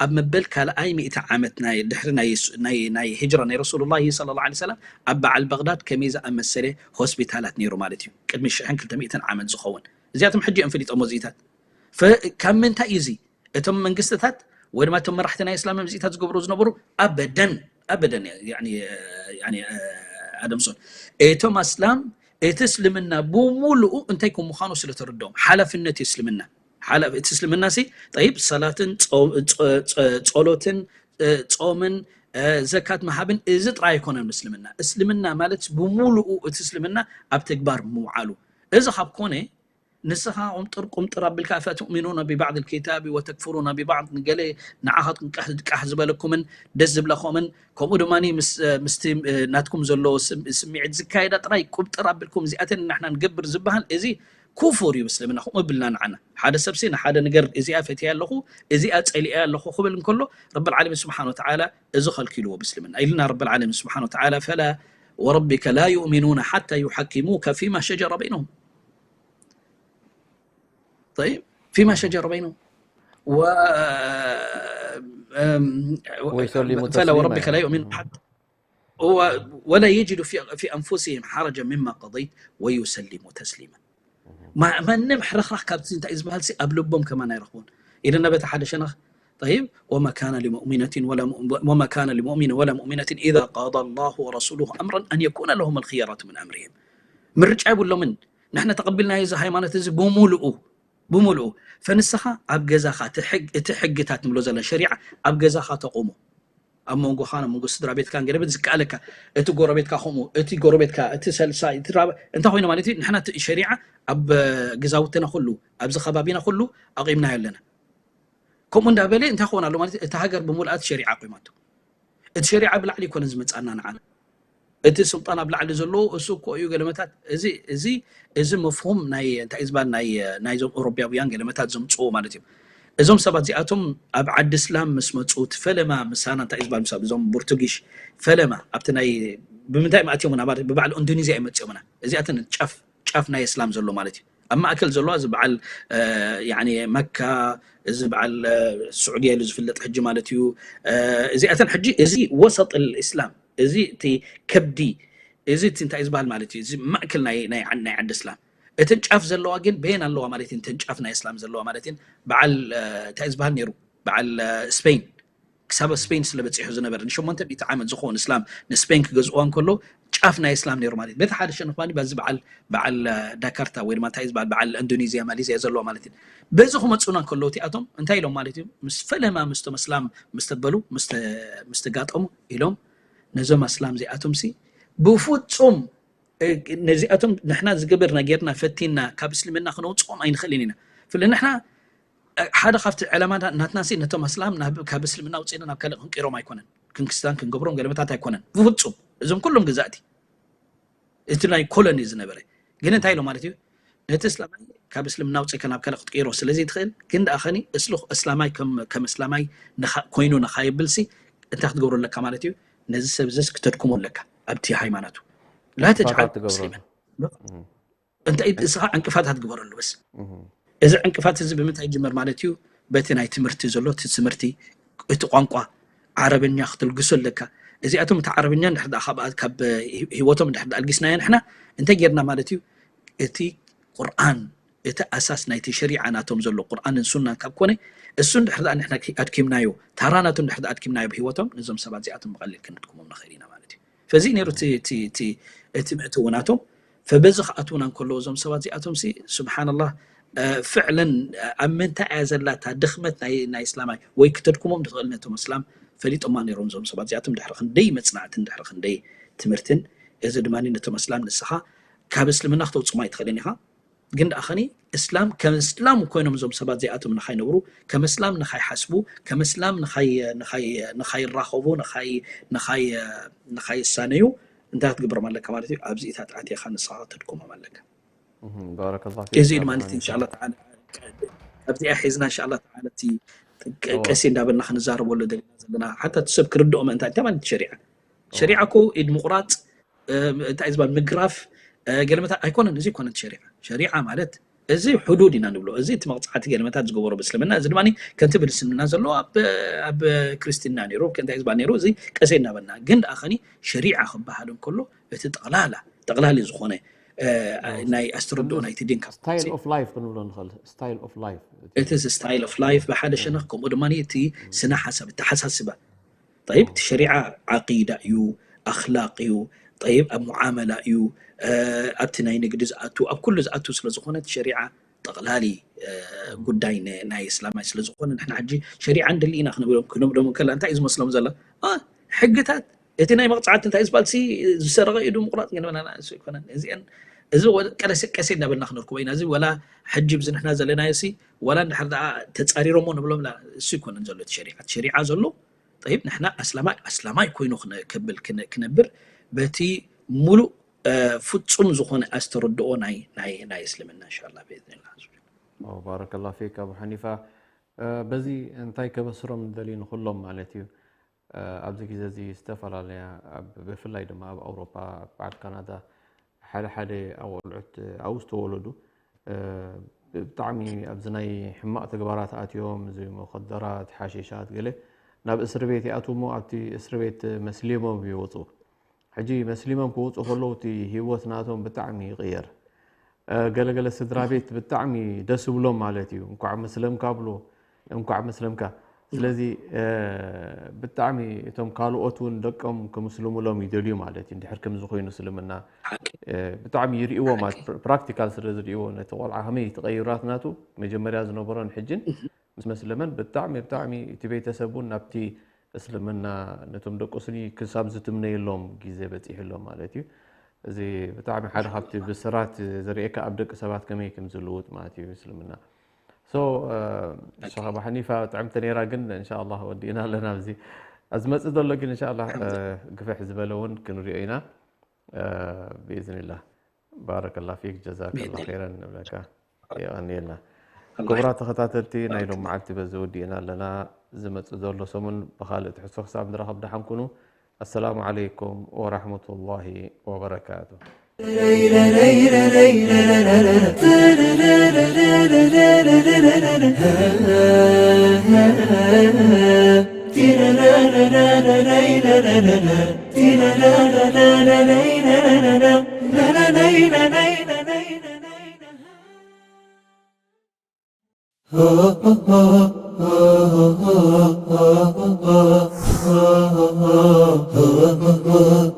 ኣብ መበል ካልኣይ ሚእቲ ዓመት ናይ፣ ድሕሪ ናይ፣ ናይ፣ ናይ ሂጅራ ናይ ረሱሉላሂ ሰለላሁ ዐለይሂ ወሰለም፣ ኣብ በዓል በግዳድ ከመይ ዝኣመሰለ ሆስፒታላት ነይሩ ማለት እዩ። ቅድሚ ሽሕን ክልተ ሚእትን ዓመት ዝኸውን። እዚኣቶም ሕጂ እዮም ፈሊጦም እዚታት። ፈ-፣ ካብ ምንታይ እዩ እዚ? እቶም መንግስትታት ወይ ድማ እቶም መራሕቲ ናይ እስላም እዚታት ዝገብሩ ዝነበሩ ኣበደን፣ ኣበደን፣ ያኒ፣ ያኒ፣ እ፣ ኣደምሶን። እቶም ኣስላም እቲ እስልምና ብምሉኡ እንታይ ከም ምዃኑ ስለ ተረድኦም፣ ሓላፍነት እዩ እስልምና። ሓላ-፣ እቲ እስልምና ሲ፣ ጠይብ፣ ሰላትን ጾ-፣ ጾ-፣ ጾ-፣ ጾሎትን፣ እ፣ ጾምን፣ እ፣ ዘካት ምሃብን፣ እዚ ጥራይ ኣይኮነን እስልምና። እስልምና ማለት ብምሉኡ እቲ እስልምና ኣብ ተግባር ምውዓሉ። እዚ ካብ ኮነ፣ ንስኻ ቁምጥር ቁምጥር ኣቢልካ፣ ፈትእሚኑና ብባዕድ ልኪታቢ ወተክፍሩና ብባዕድ፣ ንገለ ንዓኻትኩም ቃሕ ቃሕ ዝበለኩምን ደስ ዝብለኹምን፣ ከምኡ ድማ ምስ ምስቲ ናትኩም ዘሎ ስምዒት ዝካየዳ ጥራይ ቁምጥር ኣቢልኩም እዚኣተን ንሕና ንገብር ዝበሃል፣ እዚ ኩፉር እዩ። ምስልምና ከምኡ ብልና ንዓና ሓደ ሰብሲ ንሓደ ነገር እዚኣ ፈትያ ኣለኹ፣ እዚኣ ጸሊኣ ኣለኹ ክብል እንከሎ፣ ረብል ዓለሚን ስብሓን ወተዓላ እዚ ኸልኪልዎ ብስልምና ኢልና። ረብል ዓለሚን ስብሓን ወተዓላ ፈላ ወረቢከ ላ ዩእሚኑና ሓታ ዩሓኪሙከ ፊማ ሸጀረ በይነሁም። طيب، فيما شجر بينهم. و أم، ويسلموا فلا تسليما وربك لا يعني. يؤمن حتى و- ولا يجد في في انفسهم حرجا مما قضيت ويسلموا تسليما. ما ማንም ሕርኽራኽ ካብቲ እንታይ ዝበሃል ሲ ኣብ ልቦም ከማን ኣይረኽቡን። ኢልና በቲ ሓደ ሸነኽ طيب، وما كان لمؤمنة ولا مؤ- وما كان لمؤمن ولا مؤمنة إذا قضى الله ورسوله أمرا أن يكون لهم الخيرة من أمرهم. ምርጫ የብሎምን። ንሕና ተቐቢልናዮ እዚ ሃይማኖት እዚ ብምሉኡ ብምሉኡ። ፈንስኻ ኣብ ገዛኻ እቲ ሕግ- እቲ ሕግታት ንብሎ ዘለና ሸሪዓ ኣብ ገዛኻ ተቑሞ፣ ኣብ መንጎኻን ኣብ መንጎ ስድራ ቤትካን ገለበት ዝከኣለካ፣ እቲ ጎረቤትካ ከምኡ፣ እቲ ጎረቤትካ እቲ ሰልሳይ እቲ ራብ እንታይ ኮይኑ ማለት እዩ? ንሕና እቲ ሸሪዓ ኣብ ገዛውትና ኩሉ ኣብዚ ከባቢና ኩሉ ኣቂምናዮ ኣለና። ከምኡ እንዳበለ እንታይ ክኾን ኣሎ ማለት እዩ? እቲ ሃገር ብምልኣት ሸሪዓ ቆይማቶ። እቲ ሸሪዓ ብላዕሊ ይኮነ ዝመጻና ንዓና። እቲ ስልጣን ኣብ ላዕሊ ዘለዎ እሱ እኮ እዩ። ገለመታት እዚ እዚ እዚ መፍሁም ናይ እንታይ ዝበሃል ናይ ናይዞም ኦሮቢያውያን ገለመታት ዘምጽዎ ማለት እዩ። እዞም ሰባት እዚኣቶም ኣብ ዓዲ እስላም ምስ መጹ እቲ ፈለማ ምሳና እንታይ ዝበሃል ምስ እዞም ቡርቱጊሽ ፈለማ ኣብቲ ናይ ብምንታይ መኣትዮምና ማለት ብባዕል ኢንዶኔዝያ እዮም መጺኦምና። እዚኣተን ጫፍ ጫፍ ናይ እስላም ዘሎ ማለት እዩ። ኣብ ማእከል ዘለዋ እዚ በዓል ያኒ መካ፣ እዚ በዓል ስዑድያ ኢሉ ዝፍለጥ ሕጂ ማለት እዩ። እዚኣተን ሕጂ እዚ ወሰጥ እስላም፣ እዚ እቲ ከብዲ፣ እዚ እቲ እንታይ ዝበሃል ማለት እዩ፣ እዚ ማእከል ናይ ናይ ዓዲ እስላም። እተን ጫፍ ዘለዋ ግን በየን ኣለዋ ማለት እዩ። እተን ጫፍ ናይ እስላም ዘለዋ ማለት እዩ። በዓል እንታይ ዝበሃል ነይሩ፣ በዓል ስፔን ክሳብ ስፔን ስለ በፂሑ ዝነበረ ንሸሞንተ ሚእቲ ዓመት ዝኸውን እስላም ንስፔን ክገዝእዋ እንከሎ ጫፍ ናይ እስላም ነይሩ ማለት እዩ። በቲ ሓደ ሸነኽ ማለት በዚ በዓል በዓል ዳካርታ ወይ ድማ እንታይ ዝበሃል በዓል ኢንዶኔዝያ ማሌዝያ ዘለዋ ማለት እዩ። በዚ ክመፁና እንከለዉ እቲኣቶም እንታይ ኢሎም ማለት እዩ፣ ምስ ፈለማ ምስቶም እስላም ምስ ተበሉ ምስ ተጋጠሙ ኢሎም ነዞም ኣስላም እዚኣቶም ሲ ብፍፁም ነዚኣቶም ንሕና ዝገበርና ጌርና ፈቲና ካብ እስልምና ክነውፅኦም ኣይንኽእልን ኢና። ፍለ ንሕና ሓደ ካብቲ ዕላማ ናትና ሲ ነቶም ኣስላም ካብ እስልምና ውፅእና ናብ ካልእ ክንቀይሮም ኣይኮነን፣ ክንክስታን ክንገብሮም ገለመታት ኣይኮነን ብፍፁም። እዞም ኩሎም ግዛእቲ እቲ ናይ ኮሎኒ ዝነበረ ግን እንታይ ኢሎም ማለት እዩ፣ ነቲ እስላማይ ካብ እስልምና ውፅእካ ናብ ካልእ ክትቀይሮ ስለዚ ትኽእል ግን ደኣ ኸኒ እስልኽ እስላማይ ከም እስላማይ ኮይኑ ንኻየብል ሲ እንታይ ክትገብሮ ኣለካ ማለት እዩ፣ ነዚ ሰብ ዝስ ክተድክሞ ኣለካ ኣብቲ ሃይማኖቱ ላ ተጅዓል ሙስሊመን እንታይ እስኻ ዕንቅፋታት ግበረሉ በስ። እዚ ዕንቅፋት እዚ ብምንታይ ይጅመር ማለት እዩ? በቲ ናይ ትምህርቲ ዘሎ እቲ ትምህርቲ እቲ ቋንቋ ዓረብኛ ክትልግሶ ኣለካ። እዚኣቶም እቲ ዓረብኛ እንድሕር ደኣ ካብ ካብ ህይወቶም እንድሕር ደኣ ኣልጊስናዮ ንሕና እንታይ ጌርና ማለት እዩ? እቲ ቁርኣን እቲ ኣሳስ ናይቲ ሸሪዓ ናቶም ዘሎ ቁርኣንን ሱናን ካብ ኮነ እሱ እንድሕር ደኣ ንሕና ኣድኪምናዮ ታራ ናቶም እንድሕር ደኣ ኣድኪምናዮ ብህይወቶም ነዞም ሰባት እዚኣቶም ብቐሊል ክንድክሞም ንኽእል ኢና ማለት እዩ። ፈዚ ነይሩ እቲ እቲ እቲ እቲ ምእትው ናቶም። ፈበዚ ክኣትውና እንከለዉ እዞም ሰባት እዚኣቶም ሲ ስብሓንላህ ፍዕለን ኣብ ምንታይ እያ ዘላታ ድኽመት ናይ ናይ እስላማይ ወይ ክተድክሞም ትኽእል ነቶም እስላም ፈሊጦማ ነይሮም እዞም ሰባት እዚኣቶም ድሕሪ ክንደይ መጽናዕትን ድሕሪ ክንደይ ትምህርትን። እዚ ድማ ነቶም እስላም ንስኻ ካብ እስልምና ክተውጽማ ኣይትኽእልን ኢኻ። ግን ደኣ ኸኒ እስላም ከም እስላም ኮይኖም እዞም ሰባት እዚኣቶም ንኻይነብሩ ከም እስላም ንኻይሓስቡ ከም እስላም ንኻይራኸቡ ንኻይሳነዩ እንታይ ክትግብሮም ኣለካ ማለት እዩ? ኣብዚኢታት ኣትኻ ንስኻ ተድኩሞም ኣለካ። ባረከላሁ ፊክ እዚ ያ ማለት ሸይኽ። እንሻላ ተዓላ ኣብዚኣ ሒዝና እንሻላ ተዓላ እቲ ቀ- እወ። ቀሲ እንዳበልና ክንዛረበሉ ዘለና ዘለና ሓታ እቲ ሰብ ክርድኦ ምእንታ እንታይ ማለት እዩ ሸሪዓ? ሸሪዓ እኮ ኢድ ምቁራፅ እ፣ እንታይ ዝበሃል ምግራፍ እ፣ ገለመታት ኣይኮነን። እዚ ኣይኮነን ሸሪዓ። ሸሪዓ ማለት እዚ ሕዱድ ኢና ንብሎ። እዚ እቲ መቕፃዕቲ ገለመታት ዝገበሮ ብእስልምና እዚ ድማ ከምቲ ብእስልምና ዘሎ ኣብ ኣብ ክርስትና ነይሩ እንታይ ዝበሃል ነይሩ እዚ ቀሲ እንዳበልና ግን ደኣ ኸኒ ሸሪዓ ክበሃል እንከሎ እቲ ጠቕላላ ጠቕላሊ ዝኾነ እ፣ ናይ ኣስተርድኦ ናይቲ ዲን ካብ ስታይል ኦፍ ላይፍ ክንብሎ ንኽእል። ስታይል ኦፍ ላይፍ እቲ ስታይል ኦፍ ላይፍ ብሓደ ሸነኽ ከምኡ ድማ እቲ ስነ ሓሳብ ኣተሓሳስባ ጠይብ እቲ ሸሪዓ ዓቂዳ እዩ ኣኽላቅ እዩ ጠይብ ኣብ ሙዓመላ እዩ እ፣ ኣብቲ ናይ ንግዲ ዝኣቱ ኣብ ኩሉ ዝኣቱ ስለ ዝኾነ እቲ ሸሪዓ ጠቕላሊ እ፣ ጉዳይ ን- ናይ እስላማይ ስለ ዝኾነ ንሕና ሕጂ ሸሪዓ እንደሊ ኢና ክንብሎም ክንብሎም ከላ እንታይ እዩ ዝመስሎም ዘሎ እ፣ ሕግታት እቲ ናይ መቕፃዕቲ እንታይ ዝበሃል ሲ ዝሰረቐ ኢዱ ምቁራፅ ገለመና ንሱ ኣይኮነን እዚአን እዚ ወ- ቀለሰ ቀሴ እንዳበልና ክነርክቦ ኢና። እዚ ወላ ሕጂ ብዚ ንሕና ዘለናዮ ሲ ወላ እንድሕር ደኣ ተጻሪሮሞ ንብሎም ላ- እሱ ይኮነን ዘሎ እቲ ሸሪዓ። እቲ ሸሪዓ ዘሎ ጠይብ ንሕና ኣስላማይ ኣስላማይ ኮይኑ ክነ- ከብል ክነ- ክነብር በቲ ሙሉእ እ፣ ፍጹም ዝኾነ ኣስተርድኦ ናይ ናይ ናይ እስልምና እንሻላ ብኢዝኒላ። ባረከላ ፊክ ኣቡ ሓኒፋ። በዚ እንታይ ከበስሮም ንደሊ ንኩሎም ማለት እዩ። ኣብዚ ግዜ እዚ ዝተፈላለያ ብፍላይ ድማ ኣብ ኣውሮፓ፣ በዓል ካናዳ፣ ሓደ ሓደ ኣብ ቆልዑት ኣብኡ ዝተወለዱ ብጣዕሚ ኣብዚ ናይ ሕማቕ ተግባራት ኣትዮም፣ እዚ መኸደራት፣ ሓሽሻት፣ ገለ ናብ እስር ቤት ይኣትዉ እሞ ኣብቲ እስር ቤት መስሊሞም ይወፁ። ሕጂ መስሊሞም ክወፁ ከለዉ እቲ ህይወት ናቶም ብጣዕሚ ይቕየር። ገለገለ ስድራ ቤት ብጣዕሚ ደስ ይብሎም ማለት እዩ። እንኳዕ መስለምካ ብሎ፣ እንኳዕ መስለምካ። ስለዚ ብጣዕሚ እቶም ካልኦት እውን ደቆም ክምስልሙሎም ይደልዩ ማለት እዩ። እንድሕር ከምዚ ኮይኑ እስልምና ብጣዕሚ ይርእዎ ማለት ፕራክቲካል ስለ ዝርእዎ ነቲ ቆልዓ ከመይ ተቐይራት ናቱ መጀመርያ ዝነበሮን ሕጅን ምስ መስለመን ብጣዕሚ ብጣዕሚ እቲ ቤተሰብ እውን ናብቲ እስልምና ነቶም ደቁ ስኒ ክሳብ ዝትምነየሎም ግዜ በፂሑ ኣሎ ማለት እዩ። እዚ ብጣዕሚ ሓደ ካብቲ ብስራት ዘርእየካ ኣብ ደቂ ሰባት ከመይ ከም ዝልውጥ ማለት እዩ እስልምና። ሶ ንስኻ ብሓኒፋ ጥዕምቲ ነይራ ግን እንሻላ ወዲእና ኣለና። ኣብዚ ዝመፅእ ዘሎ ግን እንሻላ ግፍሕ ዝበለ እውን ክንሪኦ ኢና ብኢዝኒላህ። ባረከላ ፊክ ጀዛከላ ኸይረን ንብለካ። የቐንየልና። ክቡራት ተኸታተልቲ ናይ ሎም መዓልቲ በዚ ወዲእና ኣለና። ዝመፅእ ዘሎ ሰሙን ብካልእ ትሕዝቶ ክሳብ ንራኸብ ደሓን ኩኑ። ኣሰላሙ ዓለይኩም ወራሕመቱላሂ ወበረካቱ።